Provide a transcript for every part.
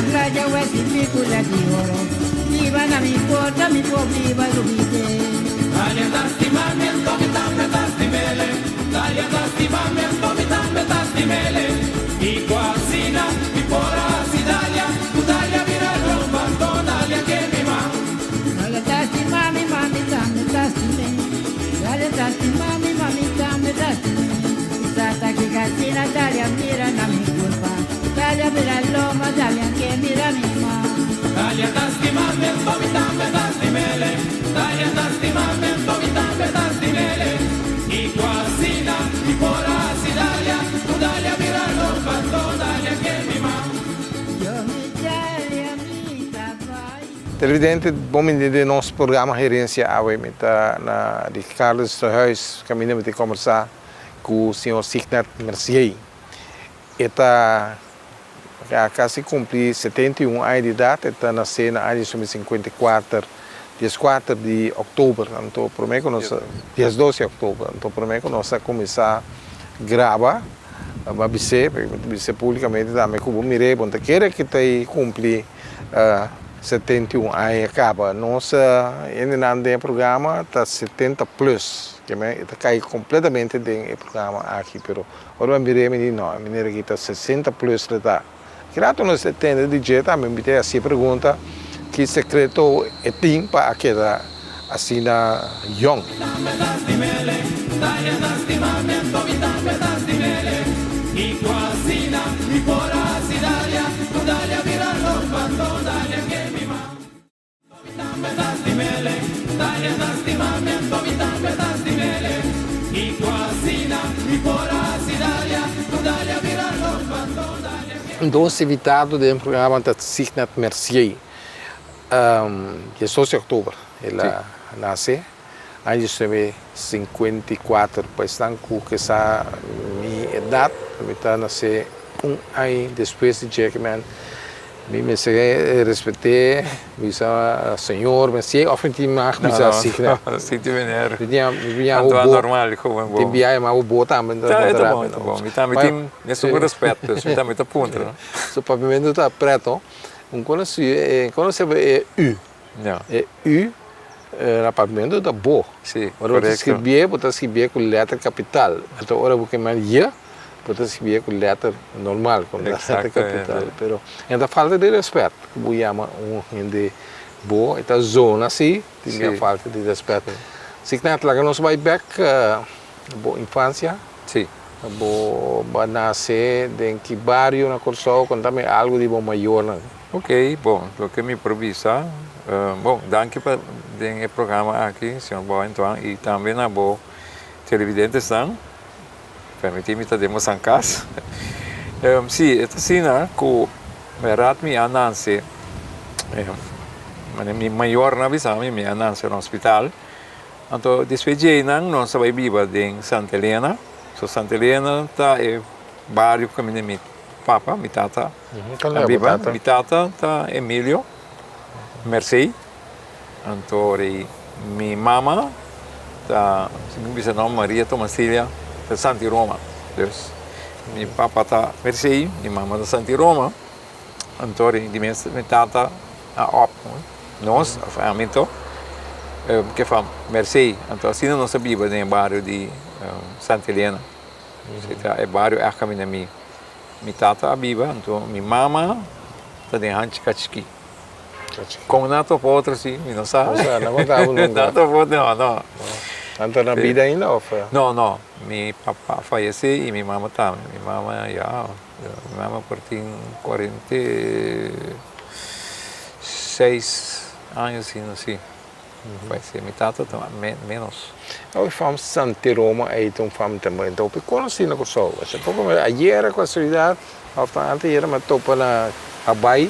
playa wesi picula di oro Biba na mi porta mi por biba lubide Dalia ta stima mi anto mi tambe ta stimele Dalia ta stima mi anto mi tambe ta stimele Kiko asina mi por a hasi Dalia Ku Dalia bira lomba anto Dalia ke mi man Dalia ta stima mi ma mi tambe ta stime Dalia ta stima mi ma mi tambe ta stime Mi tata ki kasina Dalia mira na mi kulpa Dalia bira lomba Dalia ke mira mi man Dalia ta stima mi anto mi tambe ta stimele Dalia ta stima mi anto mi tambe ta stimele Kiko asina mi por a hasi Dalia Ku Dalia bira lomba anto Dalia ke mi man Yo mi Dalia mi ta bai. Televidente, bon bini den nos programa Herencia awe. Mi ta na di Carlos Tehuis caminda mi ta combersa cu señor Signet Mercier. E ta a casi cumpli 71 aña di edad, e ta nace na aña 1954, 14 di october, anto prome cu nos, 12 di october, anto prome cu nos a cuminsa graba, bo a bis'é, mi ta bis'é publicamente tambe cu bo mir'é, bo no ta kere cu ta cumpli 71 aña caba. Nos hendenan den e programa ta 70 plus, e ta cay completamente den e programa aki, pero ora mi a mir'é mi di no, e meneer aki ta 60 plus lo ta. Ki rato nos ta tende di dje tambe mi ta haci e pregunta ki secreto e tin pa a keda asina yong. Dos invitado den e programa ta Signet Mercier. 18 di oktober el a nase, aña 1954. Pa esnan ku ke sa mi edat, mi ta nase un aña despues di dje ke mi Mi mester respet'é, bisa señor Mercier of mi tin mag bisa así? No, no, si tin meneer. Anto normal, joven bo. Tin biaha yama bo bo tambe. Ta, e ta bon, e ta bon. Mi tambe tin mesun ku respet, dus mi tambe ta puntra. So papiamentu ta preto. Un konosí, e konosé bo e u. E u na papiamentu ta bo. Si, Ora bo ta skribié, bo ta skribié ku lèter kapital. Anto ora bo ke manda je. Bo ta scribié cu letter normal, cu letter capital, pero e ta falta di respet cu bo yama un hende bo, e ta zona asi, tin bia falta di respet. Si kna laga nos bay bek bo infancia, bo a nace den ki bario na Corsou, contame algo di bo mayornan. Ok, bon, loke mi por bisa, bon, danki pa den e programa aki, señor Boentuan, y tambe na bo televidentesnan. Permití mi ta den bosan kas. Sí, e ta asina ku bèrdat mi a nanse, manera mi mayornan a bisa mi, mi a nanse na hospital. Anto despues djeinan nos a bai biba den Santa Elena. So Santa Elena ta e bario kaminda mi papa, mi tata a biba. Mi tata ta Emilio Mercey. Anto rei mi mama ta, si mi bisa nom Maria Tomasilia ta Santi Roma. Dus mi papa ta Mercey, mi mama ta Santi Roma. Anto rei di mes mi tata a op nos, of ami to, ke fam Mercey. Anto asina nos a biba den e bario di Santa Elena. Ta e bario ègt kaminda mi tata a biba. Anto mi mama ta den hanchi kachikí. Con nan topa otro si, mi no sa. No sa, no contaba nunca. Nan topa otro, no, no. Nan ta na bida ainda of? No, no, mi papa a fayece y mi mama tambe. Mi mama ya, mi mama por tin 46 aña asina, si. Fayece. Mi tata ta menos. Awe fam Santi Roma ei ta un fam tambe hopi conoci na Kòrsou. Hace poco ayer casualidad of ta anteayer mi a topa na Habai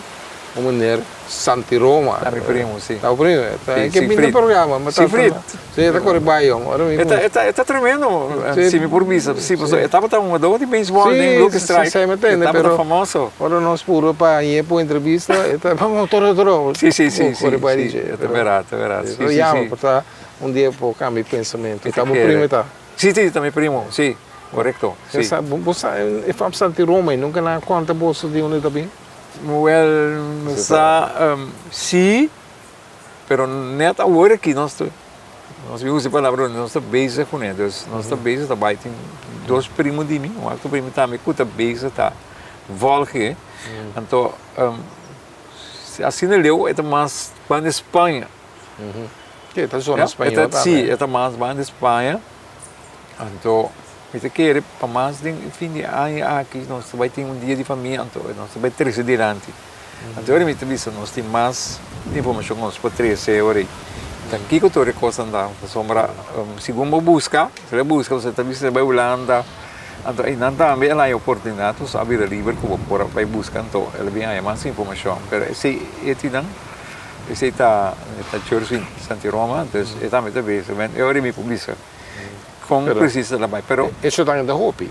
un meneer Santi Roma. Ta mi primo, si. Ta bo primo? Si, Ke bini na programa. Siegfried. Si, e ta kore bai yong. Ora mi E ta tremendo, si mi por bisa. Si, pasobra e tabata un hugador di beisbòl den Lucky Strike. Si, si, mi tende, E tabata famoso. Ora nos puru pa hañ'é pa un entrevista, e ta, vamos, toro, toro. Si, si, si, Kore bai di dje. E ta bèrdat, ta bèrdat. Si, si, si. Yama, por ta un dia por kambia e pensamentu. Ta bo primo e ta? Si, si, ta mi primo, si. Korekto, si. Bo sa e fam Santi Roma ei nunka nan a konta boso di unda e ta bin? Wel, mi sa si, pero net awor aki nos ta, nos bin usa e palabra nos ta bezig kuné. Dus nos ta bezig ta bai tin dos primo di mi, un otro primo tambe ku ta bezig ta volg e. Anto asina leu e ta mas banda Spaña. E ta zona spañol tambe. Si, e ta mas banda Spaña. Anto mi ta kere pa mas den e fin di aña aki nos ta bai tin un dia di famia anto nos ta bai trese dilanti. Anto ora mi ta bisa nos tin mas informashon ku nos por trese ora ei. Ta kiko tur e kosnan ta pasobra segun bo buska, si bo buska bo ta bisa bai Hulanda anto einan tambe el haña oportunidat bo sa bira liber ku bo por a bai buska anto el a bin haña mas informashon pero esei e tinan esei ta Church Santi Roma entonces e tambe ta bisa e ora mi por bisa. Kon precies el a bai, pero. Eso ta ta hopi.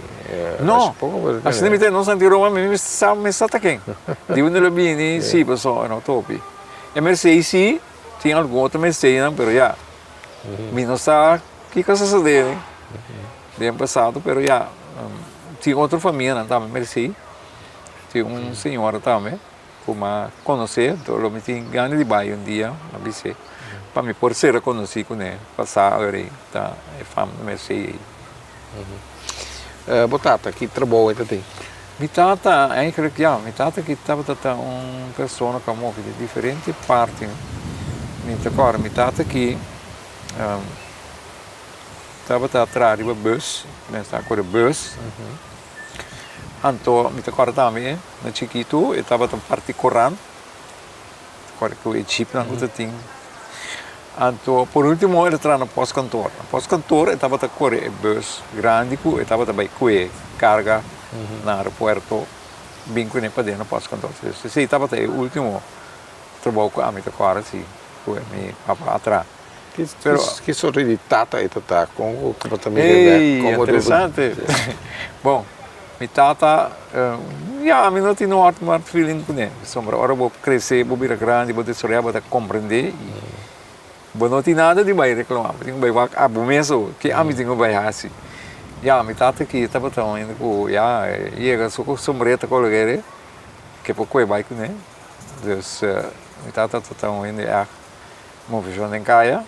No, asina mi ta nos Santi Roma mi sa mi sa ta ken. Di unda lo bini si paso no ta hopi. E Mercey si tin algun otro Merceynan pero ya mi no sa kiko a sosode den pasado pero ya tin otro famianan tambe Mercey tin un señora tambe. Ku m'a konosé, anto lo mi tin gana di bai un dia, m'a bis'é, pa mi por sera konosí kuné, pasá ora ei ta e fam di Mercé ei. Bo tata, ki trabou e ta tin? Mi tata, eigenlijk ya, mi tata ki tabata ta un persona ku a move di diferente parti. Mi ta kòrda mi tata ki tabata traha riba bus, mester a kore bus. Anto mi ta kòrda tambe na chikitu e tabata parti korant, kòrda ku e chipnan ku ta tin. Anto por ultimo el a traha na postkantoor. Na postkantoor e tabata kore e bus grandi ku e tabata bai kue karga na aeropuerto bin kuné paden na postkantoor. Esei tabata e ultimo trabou ku ami ta kòrda si ku mi papa a traha. Ki sorto di tata e ta ta? Kon ku bo ta mira e bek? Ey, interesante. Bon, mi tata, ya, mi no tin no hard hard feeling kuné. Pasobra ora bo krese, bo bira grandi, bo desaroyá, bo ta komprendé i bo no tin nada di bai reklamá. Bo tin ku bai wak abo mes o ke ami tin ku bai hasi. Ya, mi tata aki tabata un hende ku, ya, e yega su sombrero ta kolog'é ke por kohe bai kuné. Dus, mi tata ta un hende ègt. Moveshon den kaya.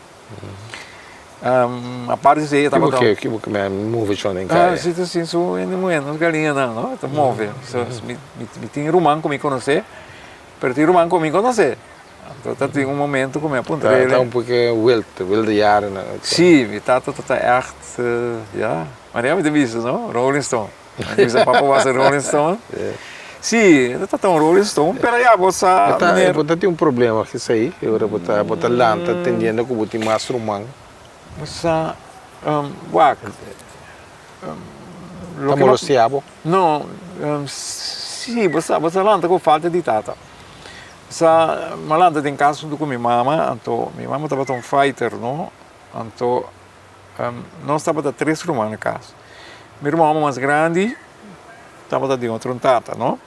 Aparte di esei e tabata. Kiko kiko ke men moveshon den kaya? Si ta sin su hende muhé nos galiñanan no ta move. Mi tin ruman ku mi konosé pero tin ruman ku mi konosé. Anto ta tin un momento ku mi a puntra el. Ta un poke wild, wilde jarennan. Si, mi tata ta ègt ya. Manera mi ta bisa no, Rolling Stone. Bisa papa was a Rolling Stone. Sí, e ta un Rolling Stone, pero ya bo sa meneer. Bo ta tin un problema esei, ora bo ta bo ta lanta tendiendo ku bo tin mas ruman. Bo sa, wak. Ta molestia bo? No, sí, bo sa bo sa lanta ku falta di tata. Bo sa, mi a lanta den kas huntu ku mi mama, anto mi mama tabata un fighter, no? Anto Nos tabata tres ruman na kas. Mi ruman mas grandi tabata di otro tata, no?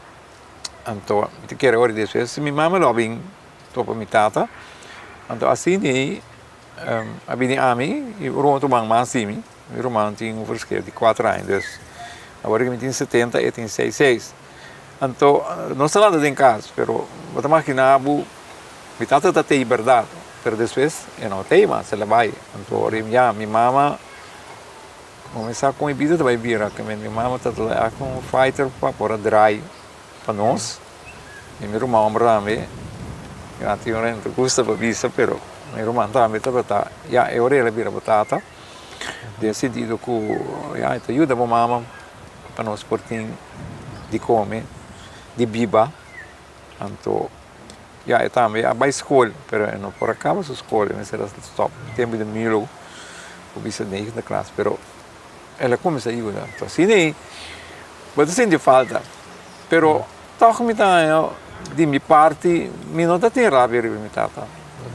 Anto mi ta kere ora despues mi mama lo a bin topa mi tata. Anto asina ei a bini ami i un otro ruman mas di mi. Mi ruman tin un verschil di kuater aña, dus awor ku mi tin setenta e tin seis seis. Anto nos ta lanta den kas, pero bo ta magina bo mi tata ta tei bèrdat, pero despues e no tei mas, el a bai. Anto ora ya mi mama kuminsá kon e bida ta bai bira, ke mi mama ta tabata un fighter pa por a drai pa nos i mi ruman homber tambe, ya tin ora no ta gusta pa bisa, pero mi ruman tambe tabata ya e ora el a bira bo tata den sentido ku ya e ta yuda bo mama. Pa nos por tin di come, di biba. Anto ya e tambe a bay school, pero e no por a caba su school, e mester a stop tempo di milo cu bisa negende klas, pero el a cuminsa yuda. Anto asina ei bo ta sinti falta, pero tog mi ta haña di mi parti mi no ta tin rabia riba mi tata.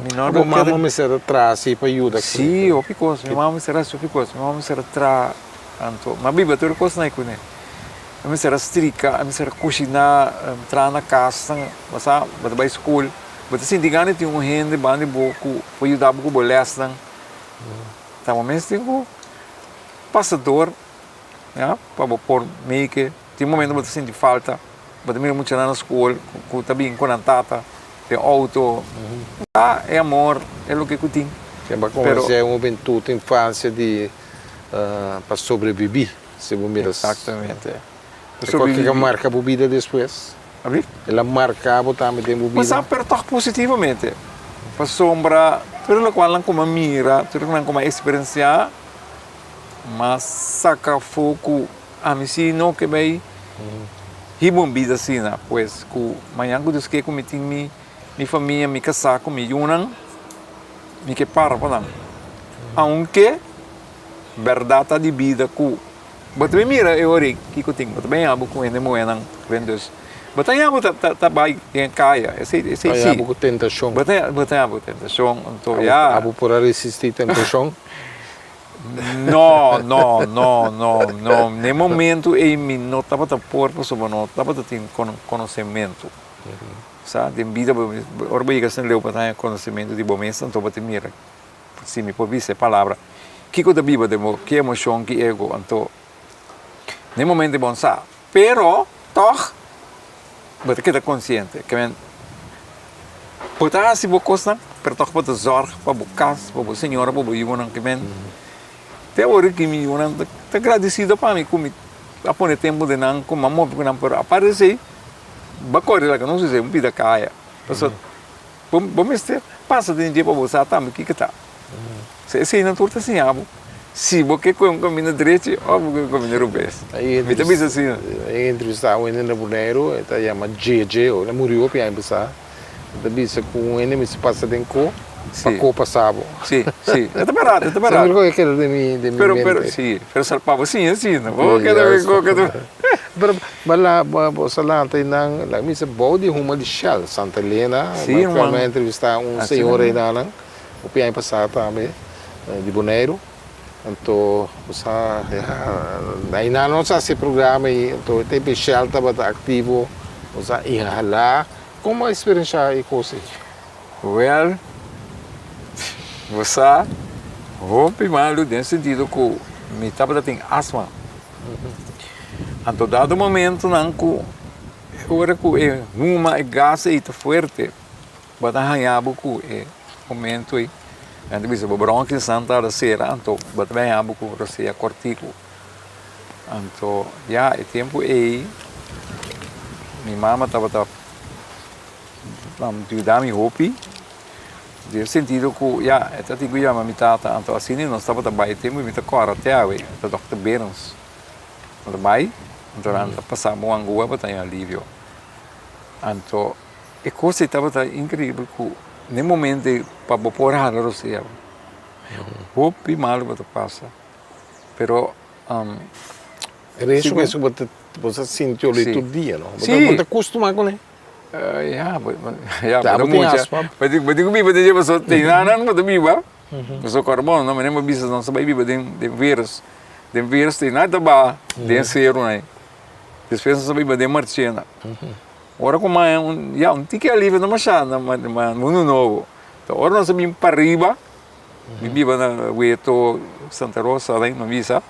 Mi no Bo mama mester a traha si pa yuda? Si, hopi cos, mi mama mester a haci hopi cos, mi mama mester a traha. Anto, m'a biba tur e kosnan ei kuné. Mi mester a strika, mi mester a kushiná, traha na kasnan, bo sa, bo ta bai skol, bo ta sinti gana di tin un hende banda di bo ku por yuda bo ku bo lèsnan. Ta bo mes tin ku pasa dor, ya, pa bo por make. Tin momento bo ta sinti falta. Bo ta mira muchanan na skol ku ta bin ku nan tata den outo. Ta e amor, e loke ku tin. Ken bo a konosé un hubentut, infansia di pa sobrebibí, si bo mira. Eksaktamente. E kos ke a marka bo bida despues? Abi? El a marka bo tambe den bo bida? Bo sa, pero tòg positivamente. Pasobra tur lokual nan kuma mira, tur loke nan kuma eksperensiá, mas saka afó ku ami si no ke bai hiba un bida asina. Pues ku mañan ku Dios ke ku mi tin mi mi famia, mi kasá ku mi yunan, mi ke para pa nan. Aunke bèrdat ta di bida ku Bo ta bin mira e ora ei kiko tin, bo ta bin haña bo ku hende muhénan ren dus. Bo ta haña bo ta ta bai den e kaya, esei esei si. Ta haña bo ku tentashon. Bo ta bo ta haña bo ku tentashon, anto ya. Abo por a resistí tentashon? No, no, no, no, no. Na e momento ei mi no tabata por pasobra no tabata tin konosementu. Sa, den bida bo ora bo yega asina leu bo ta haña konosementu di bo mes, anto bo ta mira. Si mi por bisa e palabra, kiko ta biba den bo? Ki emoshon, ki ego? Anto, den momento e bon sa. Pero, tòg, bo ta keda konsiente. Ke men, bo ta hasi bo kosnan, pero tòg bo ta zòrg pa bo kas, pa bo señora, pa bo yunan. Ke men, te awor ki mi yunan ta gradisido pa mi ku mi a pone tempu den nan, ku mi a move ku nan. Pero aparte di esei, bo a kore laga nos esei un pida kaya. Pasobra. Bo bo mester pasa den dje pa bo sa tambe kiko ta. So eseinan tur ta siña bo si bo ke kohe un kaminda drechi òf bo ke un kaminda robes. Mi ta bisa asina. E entrevistá un hende na Boneiru, e ta yama Jeje, el a muri hopi aña pasá. E ta bisa ku un hende mester pasa den ko pa ko pasa bo. Si, si. E ta bèrdad, e ta bèrdad. Semper ku e keda den mi den mi Pero, mente. pero, si. Pero sa pa bo siña asina. Bo keda den ko keda. Pero bala bo sa lanta y nan laga mi bisa bou di huma di Shell Santa Elena Sí, mi man. a entrevista un Así señor nan. eynan hopi aña pasa tambe di Boneiru anto bo sa ya eynan nos a haci programa y anto e tempo Shell tabata activo bo sa inhala como a experiencia e cos ey? Wel bo sa hopi malu den sentido cu mi tabata tin asma. Anto dado momentonan ku ora ku e huma e gas ei ta fuerte bo ta haña bo ku e momento ei nan ta bisa bo bronkiesnan ta sera anto bo ta haña bo ku rosea kòrtiku. Anto ya e tempu ei mi mama tabata yuda mi hopi den e sentido ku ya e ta tin ku yama mi tata anto asina nos tabata bai tempu mi ta kòrda te awe ta dòkter Berens nos ta bai anto nan ta pasa bo angua pa ta haña alivio anto e kos ei tabata inkribel ku na e momento ei pa bo por hala rosea hopi malu bo ta pasa pero. Resu mes bo ta bo ta sinti olé tur dia no bo ta kustumá kuné. Ya, ya, bo ta mucha. Bo tin ku biba den dje pasobra te nan bo ta biba. Pasobra kòrda bon, no manera bo bisa nos ta bai biba den den virus. Den virus te nan ta baha den seru nan. Despues nos ta biba den Marchena. Ora ku maya un ya un tiki alivio no masha na mundu nobo. Ora nos a bin pariba. Mi biba na Weto, Santa Rosa, ahí no bisa.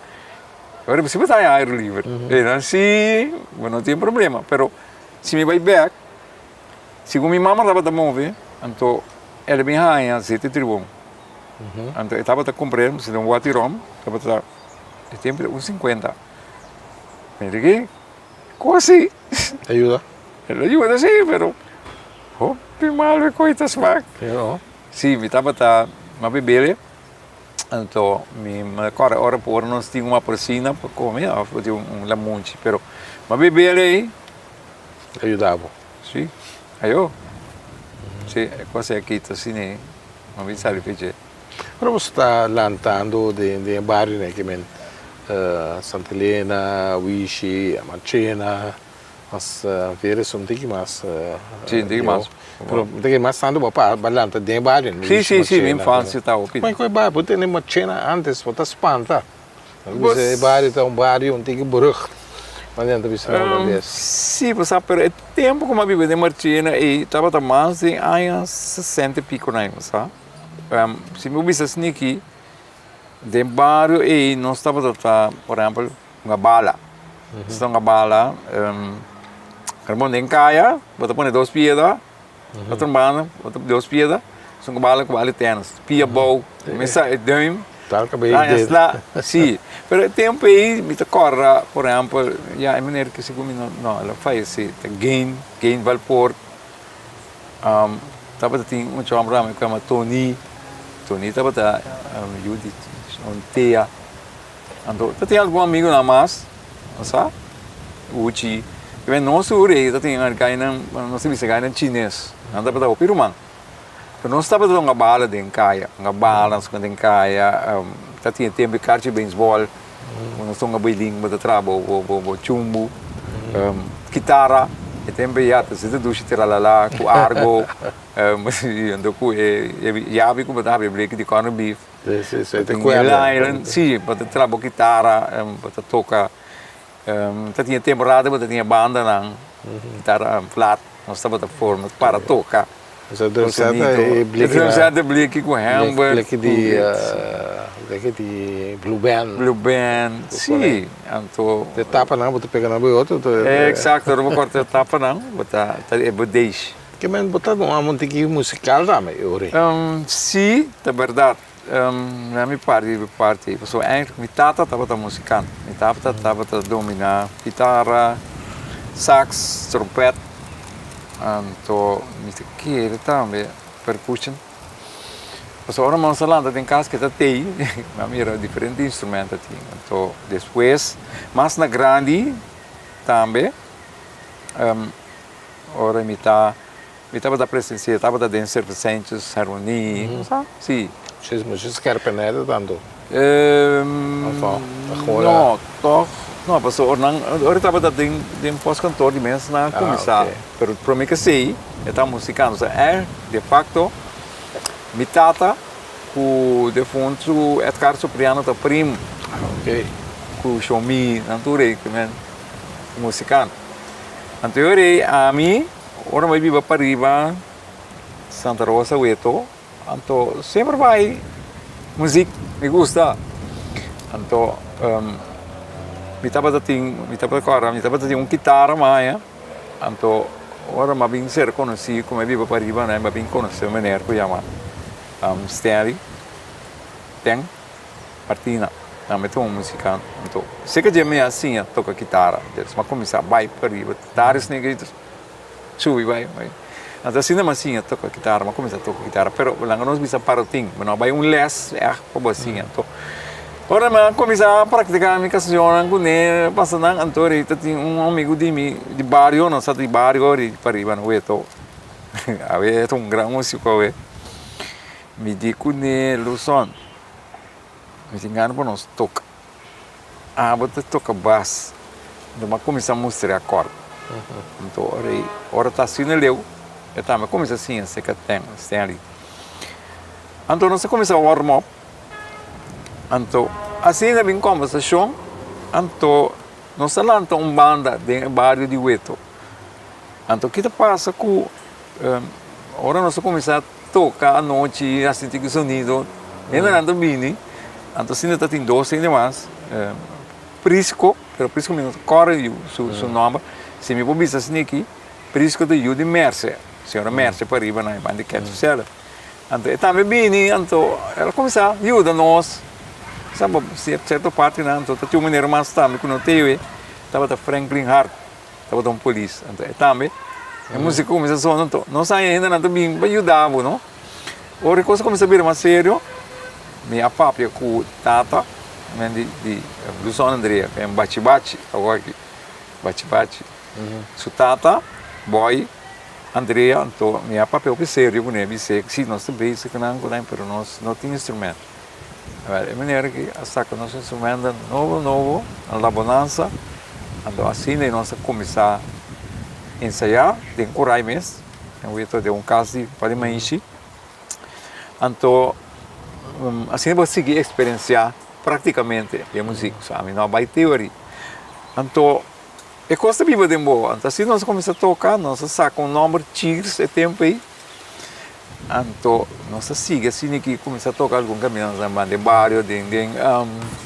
Ora mi siempre ta aire liber. E nan si, bo no tin problema. Pero si mi bai bek, segun mi mama tabata move, anto el a bin haña zete tribon. Anto e tabata compr'é, si un wati rom, tabata e tempo un sinkuenta. Mi di ki, kosi? Ayuda? El a yuda si, pero hopi malu e koe ta smak. Sí, mi tabata na bebele, anto mi kòrda ora por nos tin un aprosina pa kome òf bo tin un lamunchi, pero mi a bebele ei. A yuda bo? Sí, ayo. Sí, e kos ei a kita asina ei, mi a bin sali pa dje. Ora bo sta lantando den e barionan aki men, Santa Elena, Wishi, Marchena. Mas vere su un tiki mas. Sí, un tiki mas. Pero un tiki mas tantu bo pa bo lanta den e bario. Sí, sí, sí, mi infancia ta hopi. Kuma ku e bario? Bo tene Marchena antes, bo ta spanta. Bo bisa e bario ta un bario un tiki berucht. Mas nan ta bisa nan una bes. Sí, bo sa, pero e tempu ku mi a biba den Marchena ei tabata mas den aña sesenta i piko nan, bo sa. Si mi bisa asina aki, den bario ei nos tabata ta, por ehempel, Nga bala. Nos ta nga bala. Carbon den kaya, bo ta pone dos piedra, otro banda, otro dos piedra, esun ku bala ku bala di tenis, pia bou, mesa e duim, Tal kabei ah, dedo. sla, si. Pero e tempo ei mi ta kòrda, por ehèmpel, ya e meneer ku segun mi no, no, el a fayesé, ta Gain, Gain Valpoort, tabata tin un chòmber tambe ku yama Tony, Tony tabata yu di un tea. Anto ta tin algun amigunan mas, bo sa, Uchi, i nos tur ei ta tin gainan, nos ta bisa gainan chines, nan tabata hopi ruman. Pero nos tabata hunga bala den kaya, hunga bala, nos hunga den kaya, ta tin e tempu e karchi beisbòl, nos ta hunga bailin, bo ta traha bo bo chumbu, kitara, e tempu ei ya ta sinti dushi tralala ku argo, anto ku e yabi ku bo ta habri e bleki di corned beef. Sí, sí, sí, te Tin cuerda. Island, sí, bo ta traha bo kitara, bo ta toca. Ta tin e temporada bo ta tin e bandanan, kitara flat, nos tabata forma para toca. Esa drum set e bliki. Drum set e bliki cu hamburg. Bliki di, bliki di blue band. Blue band, sí, anto. E tapanan bo ta pega nan bo e otro. Exacto, ora bo corta e tapanan bo ta e bodeish. Ke men bo ta un amontiki musikal tambe, Yuri? Sí, ta bèrdat. Na mi parti, mi parti, pasobra eindelijk mi tata tabata musikant. Mi tata tabata dominá kitara, saks, trompèt, anto mi ta kere tambe percussion. Pasobra ora nos a lanta den kas ke ta tei, mi a mira diferente instrumento tin. Anto despues, mas na grandi tambe. Ora mi ta, mi tabata presencia, tabata den Servecentjes, Harmonie, bo sa? Si. Muchis, muchis skerpenè ta tantu? No, tòg, no, pasobra ora nan, ora tabata den, den postkantoor di mes nan a kuminsá, pero promé ke esei e ta musikando, osea e de facto mi tata ku defuntu Edgar Supriano ta primo ku Shomí, nan tur ei musikando. Anto e ora ei ami ora mi biba pariba Santa Rosa Weto anto semper bai muzik mi gusta anto mi tabata tin mi tabata kòrda mi tabata tin un kitara maya anto ora mi a bin ser konosí ku mi a biba pariba mi a bin konosé un meneer ku yama Stanley Ten. Martina, Nan ta un muzikant. Anto, seka dje mi a siña toka kitara. Des mi a kuminsá bai pariba, taris negritos, subi bai bai. Anto asina mi a siña toka kitara, mi a kuminsá toka kitara. Pero laga nos bisa parotin, mi no a bai un lès ègt pa bo siña. Anto, ora mi a kuminsá praktiká mi kanshonnan kuné pasa nan, anto ahorita tin un amigu di mi di bario, nos ta di bario ori pariba na Weto. Awe e ta un gran músiko awe. Mi di kuné, Luson. Mi tin gana pa nos toka. Abo ta toka bas. Anto mi a kuminsá mustra e akòrd. Anto ora ei, ora ta asina leu, e tambe a kuminsá siña seka ten Stanley. Anto nos a kuminsá warm up. Anto asina bin kòmbersashon, anto nos a lanta un banda den e bario di Weto. Anto ki ta pasa ku ora nos a kuminsá toka anochi a sinti ki sonido hendenan ta bini anto asina ta tin dos hende mas Prisco pero Prisco mi no ta kòrda yu su su nòmber si mi por bisa asina aki Prisco ta yu di Merce señora Merce pariba na e banda di Ketchup Cellar anto e tambe bini anto el a kuminsá yuda nos sa bo sierto partinan anto ta tin un manera mas tambe ku no teve tabata Franklin Hart. Tabata un polis, anto e tambe e musica cuminsa sona, anto nos haña hendenan ta bin pa yuda bo, no. Ora e cosa cuminsa bira mas serio, mi a papia cu tata men di di Luson Andrea, cu e Bachi Bachi awor aki, Bachi Bachi, su tata Boy Andrea, anto mi a papia hopi serio cune, bis'e si nos ta bezig cu nan cu nan, pero nos no tin instrumento. E manera aki a saka nos instrumento nobo nobo na La Bonanza, anto asina nos a kuminsá ensayá den Korai mes, den weta den un kas di Padre Maishi. Anto asina bo a sigui eksperensiá praktikamente e muzik, so ami no a bai teoria. Anto e kos ta biba den bo, anto asina nos a kuminsá toka, nos a saka un nòmber Cheers e tempu ei. Anto nos a sigui asina aki kuminsá toka algun kaminda nos a manda den bario den den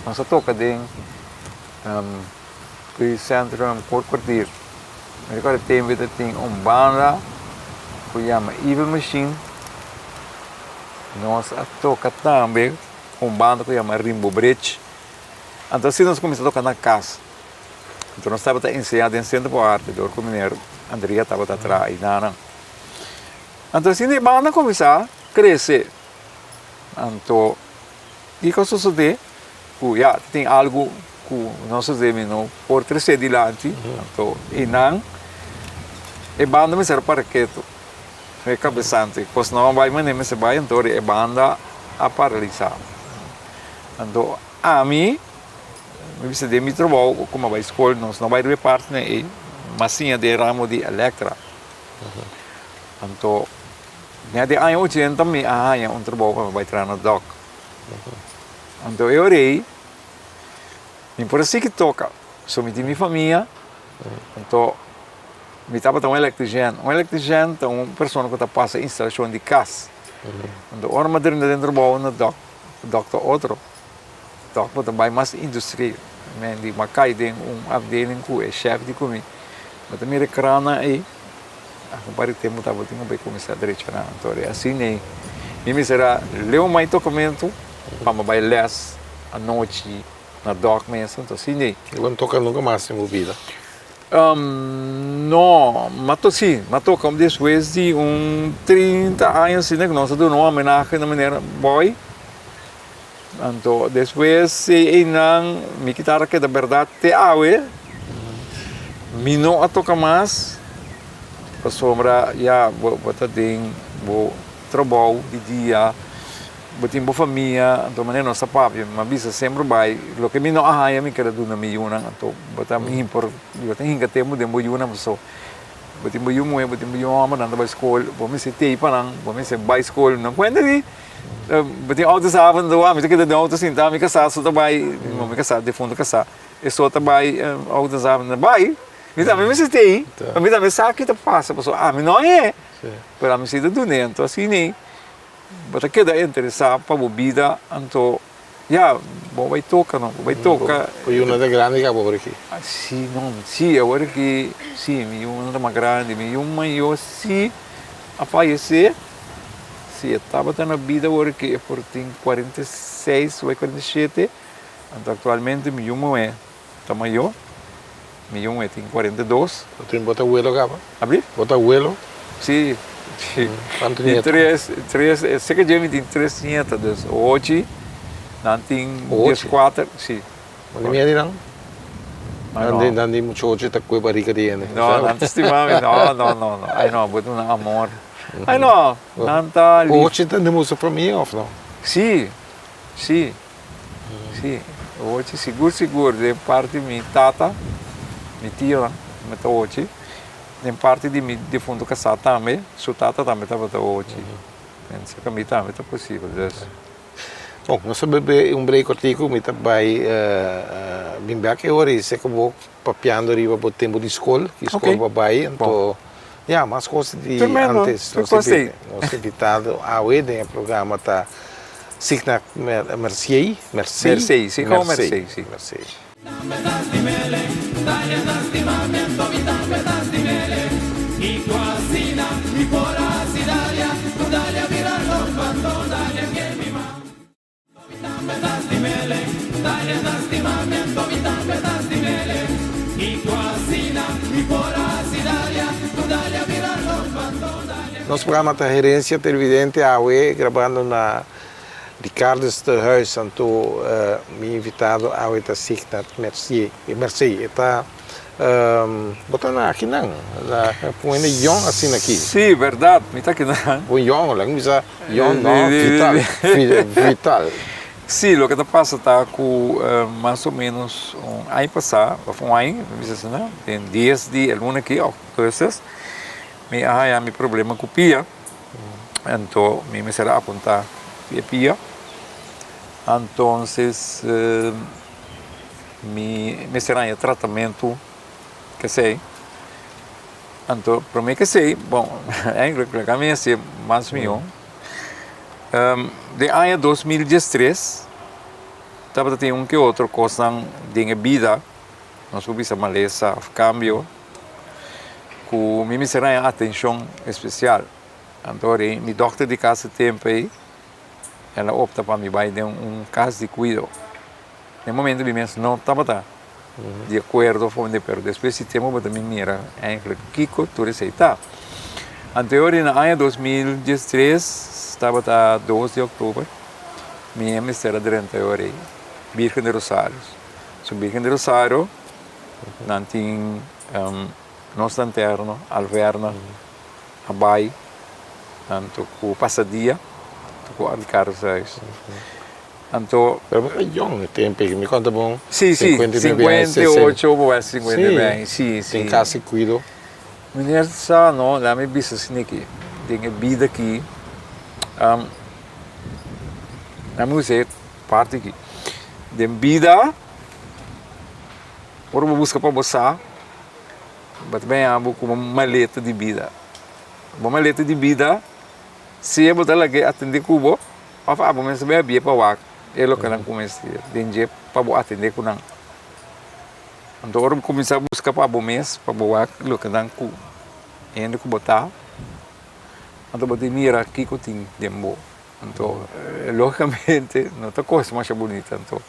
nos a toka den Centrum Kort Kwartier. Mi recorda tempo ta tin un banda cu yama Evil Machine. Nos a toca tambe cu un banda cu yama Rimbo Bridge. Anto asina nos cuminsa toca na cas. Anto nos tabata enseña den Centro pa Arte dor cu meneer Andria tabata traha aynanan. Anto asina e banda a cuminsa crece. Anto kiko a sosode? Ku ya tin algu ku no sosode mi no por trese dilanti. Anto einan e banda mester a para ketu. E kabesante kos no a bai manera mester bai anto e banda a paralisa. Anto ami mi bisa den mi trabou ku mi a bai skol nos no bai riba e partinan ei mas siña den ramo di elektra. Anto na di aña ochenta mi a haña un trabou pa mi bai traha na dòk. Anto e ora ei mi por a sigui toka, so mi tin mi famia, anto mi tabata un electrician. Un electrician ta un persona ku ta pasa instalashon di kas. Anto ora mi a drenta den trabou na dòk, dòk ta otro, dòk bo ta bai mas industria. Mi di mi a kai den un afdeling ku e shèf di ku mi, bo ta mira e krannan ei. Un par di tempu tabatin ku bai kuminsá drecha nan. Anto di asina ei mi mester a leu mai tokamentu pa mi bai lès anochi na dòk mes. Anto asina ei. Bo no toka nunka mas den bo bida? No, m'a to si, m'a toka despues di un 30 aña asina ku nos a duna un homenahe na meneer Boy. Anto despues einan mi kitara keda bèrdat te awe mi no a toka mas pasobra ya bo ta den bo trabou di dia bo tin bo famia anto manera nos ta papia mi a bisa semper bai loke mi no a haña mi keda duna mi yunan anto bo ta bo ta hinka tempu den bo yunan pasobra bo tin bo yu muhé bo tin bo yu hòmber nan ta bai skol bo mester tei pa nan bo mester bai skol no kuenta di. Bo tin auto sa mi ta keda den auto sinta mi kasá so ta bai mi kasá defunto kasá e so ta bai auto sa mi ta bai mi tambe mester tei mi tambe sa ki ta pasa pasobra ami no e pero ami si ta dun'e anto asina bo ta keda interesá pa bo bida anto ya bo bai toka no bo bai toka. Bo yunan ta grandi kaba awor aki? Si no si awor aki si mi yunan ta mas grandi mi yu mayor si a fayesé. Si e tabata na bida ora ku e por tin 46 o 47, anto aktualmente mi yu muhé ta mayó, mi yu muhé tin 42. Bo tin bo ta welo kaba? Abri? Bo ta welo? Si, si. Kuantu nieto? Tin tres, tres, seka dje mi tin tres nieta, dus ochi, nan tin dieskuater, si. Bo ni miedo di nan? Nan di, nan di muchocho ta kue barika di hende. No, nan ta stima mi. No, no, no, no. Ai no, bo duna amor. Ai no, nan ta lif. Ochi ta den boso famia of no? Si, si, si. Ochi sigur sigur den parti mi tata, mi tionan mi ta ochi. Den parti di mi difunto kasá tambe, su tata tambe tabata ochi. Pensa ku mi tambe ta posibel, dus. Bon, nos a bebe un break kortiku, mi ta bai bin bek e ora i seka bo papiando riba bo tempu di skol, ki skol bo a bai, anto ya, mas kos di antes. Nos invitado awe den e programa ta Signa Mercier, Mercey? Mercey, si, gou Mercey, si. Mercey. Nos programa ta Herencia Televidente awe grabando na Ricardo's Tehuis anto mi invitado awe ta Signat Mercier Mercey e ta bo ta na akinan na un hende yong asina aki. Sí berdad mi ta akinan. Un yong laga mi bisa yong no vital vital. Sí loke ta pasa ta ku mas o menos un aña pasa of un aña mi bisa asina den dies di e luna aki augustus mi a haya mi problema ku pia. Anto mi mester a apunta pia pia. Antonses mi mester haña tratamentu kesei. Anto prome kesei, bon, eigenlijk laga mi hasi mas mihó. Den aña 2013 tabata tin un ke otro kosnan den e bida, nos por bisa malesa òf kambio. Ku mi mester haña atenshon espesial. Anto ora ei mi dòkter di kas e tempu ei, el a opta pa mi bai den un kas di kuido. Den momento mi mes no tabata di akuerdo of unda, pero despues di tempu bo ta bin mira eigenlijk kiko tur esei ta. Anto ora ei na aña 2013, tabata 2 di òktober, mi a mester a drenta e ora ei Birgen di Rosario. So Birgen di Rosario nan tin Nos Lanterno, Alverna, a bai anto ku Pasadia, anto ku Ricardo's Huis. Anto. Pero bo ta yong e tempo ei, mi konta bon. Si, si, 58 bo bai 59, si, si. Den kas di kuido. Meneer sa no, laat mi bisa asin'aki, den e bida aki, laat mi usa e parti aki, den bida. Ora bo buska pa bo sa, bo ta baña bo ku bo maleta di bida. Bo maleta di bida, sea bo ta lag'é atendé ku bo òf abo mes ta bai abié pa wak e loke nan ku mester den dje pa bo atendé ku nan. Anto ora bo kuminsá buska pa bo mes, pa bo wak loke nan ku hende ku bo ta, anto bo tin mira kiko tin den bo. Anto, lógicamente, no ta cos masha bunita. Anto,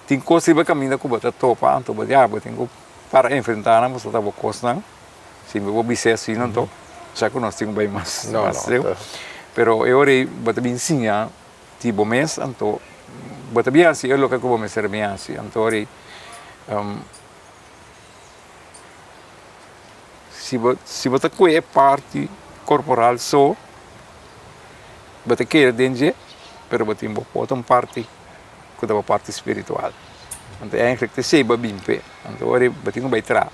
tin cos riba caminda cu bo ta topa, anto bo di, ah, bo tin cu para enfrenta nan, pasobra ta bo cosnan. Si bo bis'é asina, anto, sa cu nos tin cu bay mas, mas leu. Pero e ora ei bo ta bin siña di bo mes, anto, bo ta bin haci e loke cu bo mester bin haci. Anto, ora ei, si bo, si bo ta cue e parti corporal so, Bo ta kere den dje, pero bo tin bo por ta un parti ku ta bo parti spiritual. Anto eigenlijk ta esei bo a bin p'e. Anto ora bo tin ku bai traha,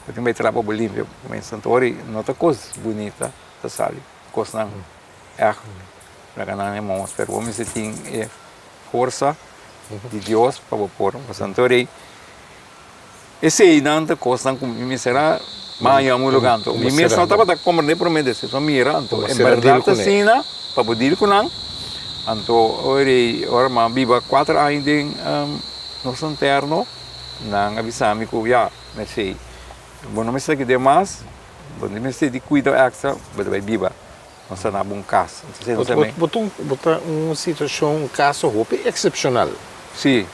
bo tin ku bai traha pa bo limpia bo mes. Anto ora no ta kos bunita ta sali, kosnan ègt laga nan e mos, pero bo mester tin e forsa di Dios pa bo por. Anto ora Eseinan ta kosnan ku mi mester a baña un lugar anto. Mi mes no tabata komprendé promé despues mi a mira anto e bèrdat ta asina pa bo dil ku nan. Anto ora ei ora mi a biba kuater aña den nos interno nan a bisa mi ku ya mester bo no mester keda mas bo no mester di kuido èkstra bo ta bai biba nos ta na bo un kas. Bo ta un situashon un kaso hopi eksepshonal. Si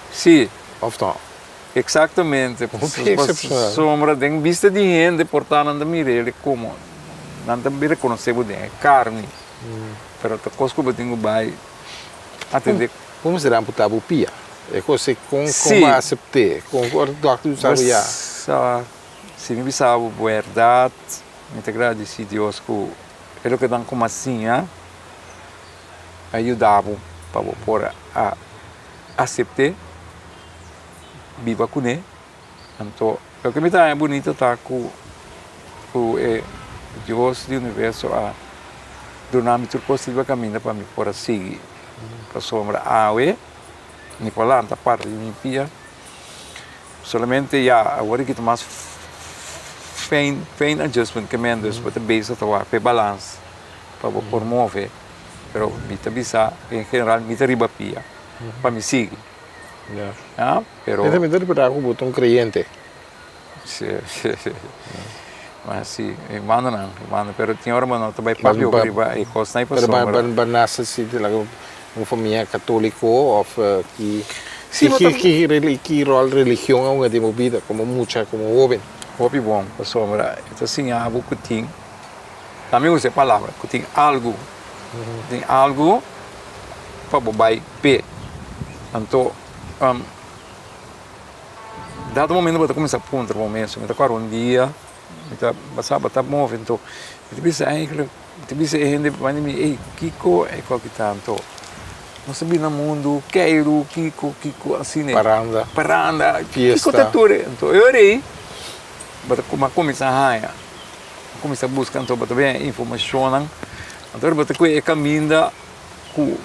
si. Of no? Exactamente, pasobra den bista di hende por ta nan ta mira el como nan ta reconoce bo den e carni, pero ta cos cu bo tin cu bay atende. Como mester amputa bo pia? E cos ei con bo a acepte? Con ora doctor bisa bo ya? Si mi bisa bo berdad, mi ta gradici Dios cu e loke nan como a siña a yuda bo pa bo por a acepte. Biba kuné. Anto loke mi ta haña bunito ta ku ku e Dios di universo a duna mi tur kos riba kaminda pa mi por a sigui. Pasobra awe mi por lanta parti di mi pia, solamente ya awor aki ta mas fijn fijn adjustment ke men dus bo ta bezig ta wak pa e balans pa bo por move, pero mi ta bisa en general mi ta riba pia pa mi sigui. Ya. Pero. Mi ta reportá ku bo ta un kreyente. Sí, sí, sí. Ma sí, e mandanan, e manda, pero tin ora bo no ta bai papia hopi riba e kosnan ei pasobra. Pero bo nase si den un famia katóliko òf ki ki ki ròl religion a hunga den bo bida komo mucha, komo hóben? Hopi bon, pasobra e ta siña bo ku tin, na mi usa e palabra, ku tin algu, tin algu pa bo bai p'e. Anto, dado momento bo ta kuminsá puntra bo mes, mi ta kòrda un dia, mi ta sa bo ta move, anto mi ta bisa eigenlijk, mi ta bisa e hende banda di mi, ey, kiko e koki ta? Anto, nos ta bini na mundu, keiru, kiko, kiko, asina. Paranda. Paranda, Fiesta. Kiko ta tur e? Anto, e ora ei, bo ta kuminsá haña, bo kuminsá buska, anto bo ta bini informashonnan, anto ora bo ta kohe e kaminda. Ku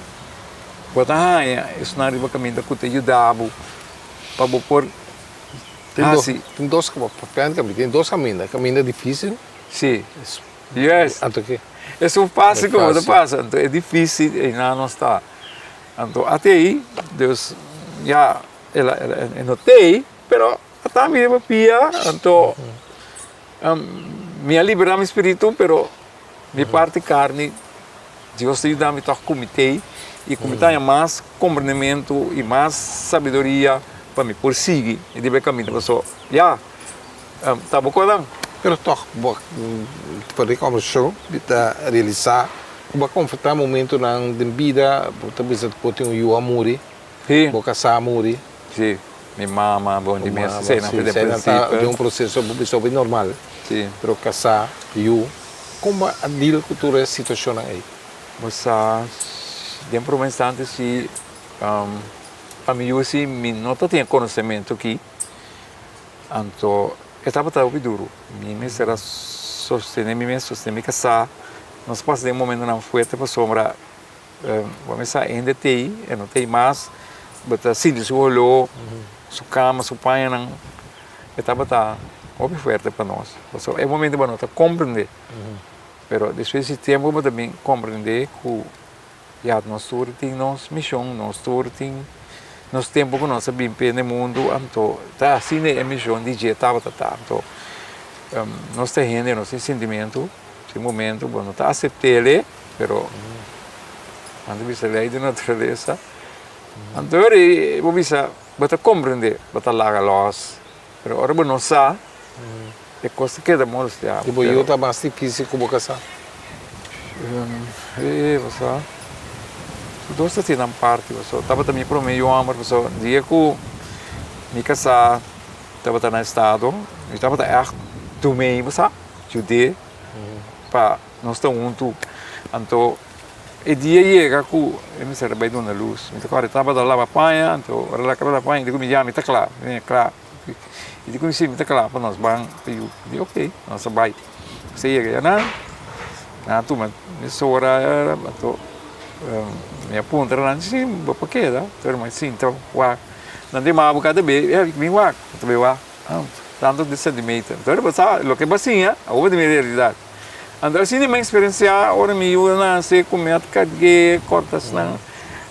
bo ta haña esnan riba kaminda ku ta yuda bo pa bo por hasi. Tin dos tin dos kaminda, kaminda difísil. Sí, yes. Anto ke? Esun fásil ku bo ta pasa, anto e difísil einan nos ta. Anto ate ei, dus ya, el a, el a, e no t'ei, pero a ta mi riba pia, anto. Mi a liberá mi spiritu, pero mi parti karni, Dios ta yuda mi tòg ku mi tei i ku mi ta haña mas komprendementu i mas sabiduria pa mi por sigui riba e kaminda. Pasobra, ya, ta bo konan. Pero tòg bo for di kòmbersashon mi ta realisá ku bo a konfrontá momentunan den bida, bo ta bisa ku bo tin un yu a muri, bo kasá a muri. Sí, mi mama, bon di mes, esei nan den prinsipio. Den un proseso bo bisa hopi normal, pero kasá, yu, kon bo a deal ku tur e situashonnan ei? Bo sa, den prome instante si, pa mi yu si mi no ta tin e konosementu aki, anto e tabata hopi duru. Mi mester a sostene mi mes, sostene mi kasá, nos a pasa den momentonan fuerte pasobra Bo mester sa hende t'ei, e no t'ei mas, bo ta sinti su holó, su kama, su pañanan, e tabata hopi fuerte pa nos. Pasobra e momento bo no ta komprendé, pero despues di tempu bo ta bin komprendé ku ya nos tur tin nos mishon, nos tur tin nos tempu ku nos a bin p'e na e mundu, anto ta asina e mishon di dje tabata ta. Anto nos ta hende, nos tin sintimentu, tin momento bo no ta asept'el. Pero nan ta bisa lei di naturalesa. Anto ora bo bisa bo ta comprende bo ta laga los pero ora bo no sa e cos ta keda molestia bo. Di bo yu ta mas dificil cu bo casa? E bo sa tur dos ta tin nan parti pasobra tabata mi prome yu homber pasobra dia cu mi casa tabata na estado mi tabata echt dumey bo sa jude pa. Nos ta huntu. Anto e dia yega ku e mester a bai duna lus. Mi ta kòrda e tabata laba paña, anto ora el a kaba laba paña, e di ku mi, Ya, mi ta kla, mi ta kla. E di ku mi, Si, mi ta kla pa nos ban pa yu. Mi di, Oke, nos a bai. Nos a yega yanan, nan a tuma mesora, anto mi a puntra nan, Si, bo por keda? Anto mi a sinta wak. Nan di, Ma bo ka ta be? Mi wak, mi ta bai wak. Tantu di sentimeter. Anto bo sa loke bo a siña, awor bo ta mira realidad. Anto asina mi a experiencia ora mi yu a nace cu mi a cargue corta esnan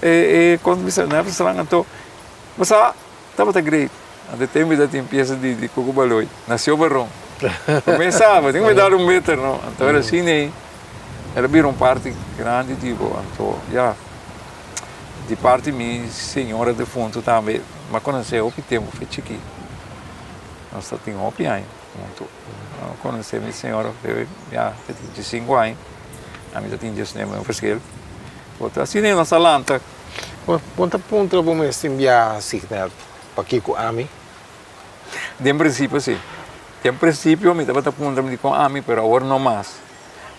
e e con bisa nerf esnan anto bo sa tabata great. Anto e tempo ta tin pieza di di cucu baloy nació baron. Bo sa bo tin cu dar un meter no anto ora asina ey el a bira un parti grandi di bo anto ya di parti mi señora defunto tambe mi a conoce hopi tempo fe chikito nos ta tin hopi aña. Huntu. Mi konosé mi señora ya ta tin diesinku aña, ami ta tin diesnuebe, un verschil. Bo ta asina nos a lanta. Bo ta puntra bo mes tin biaha asigná pakiko ami? Den prinsipio si. Den prinsipio mi tabata puntra mi dikon ami, pero awor no mas.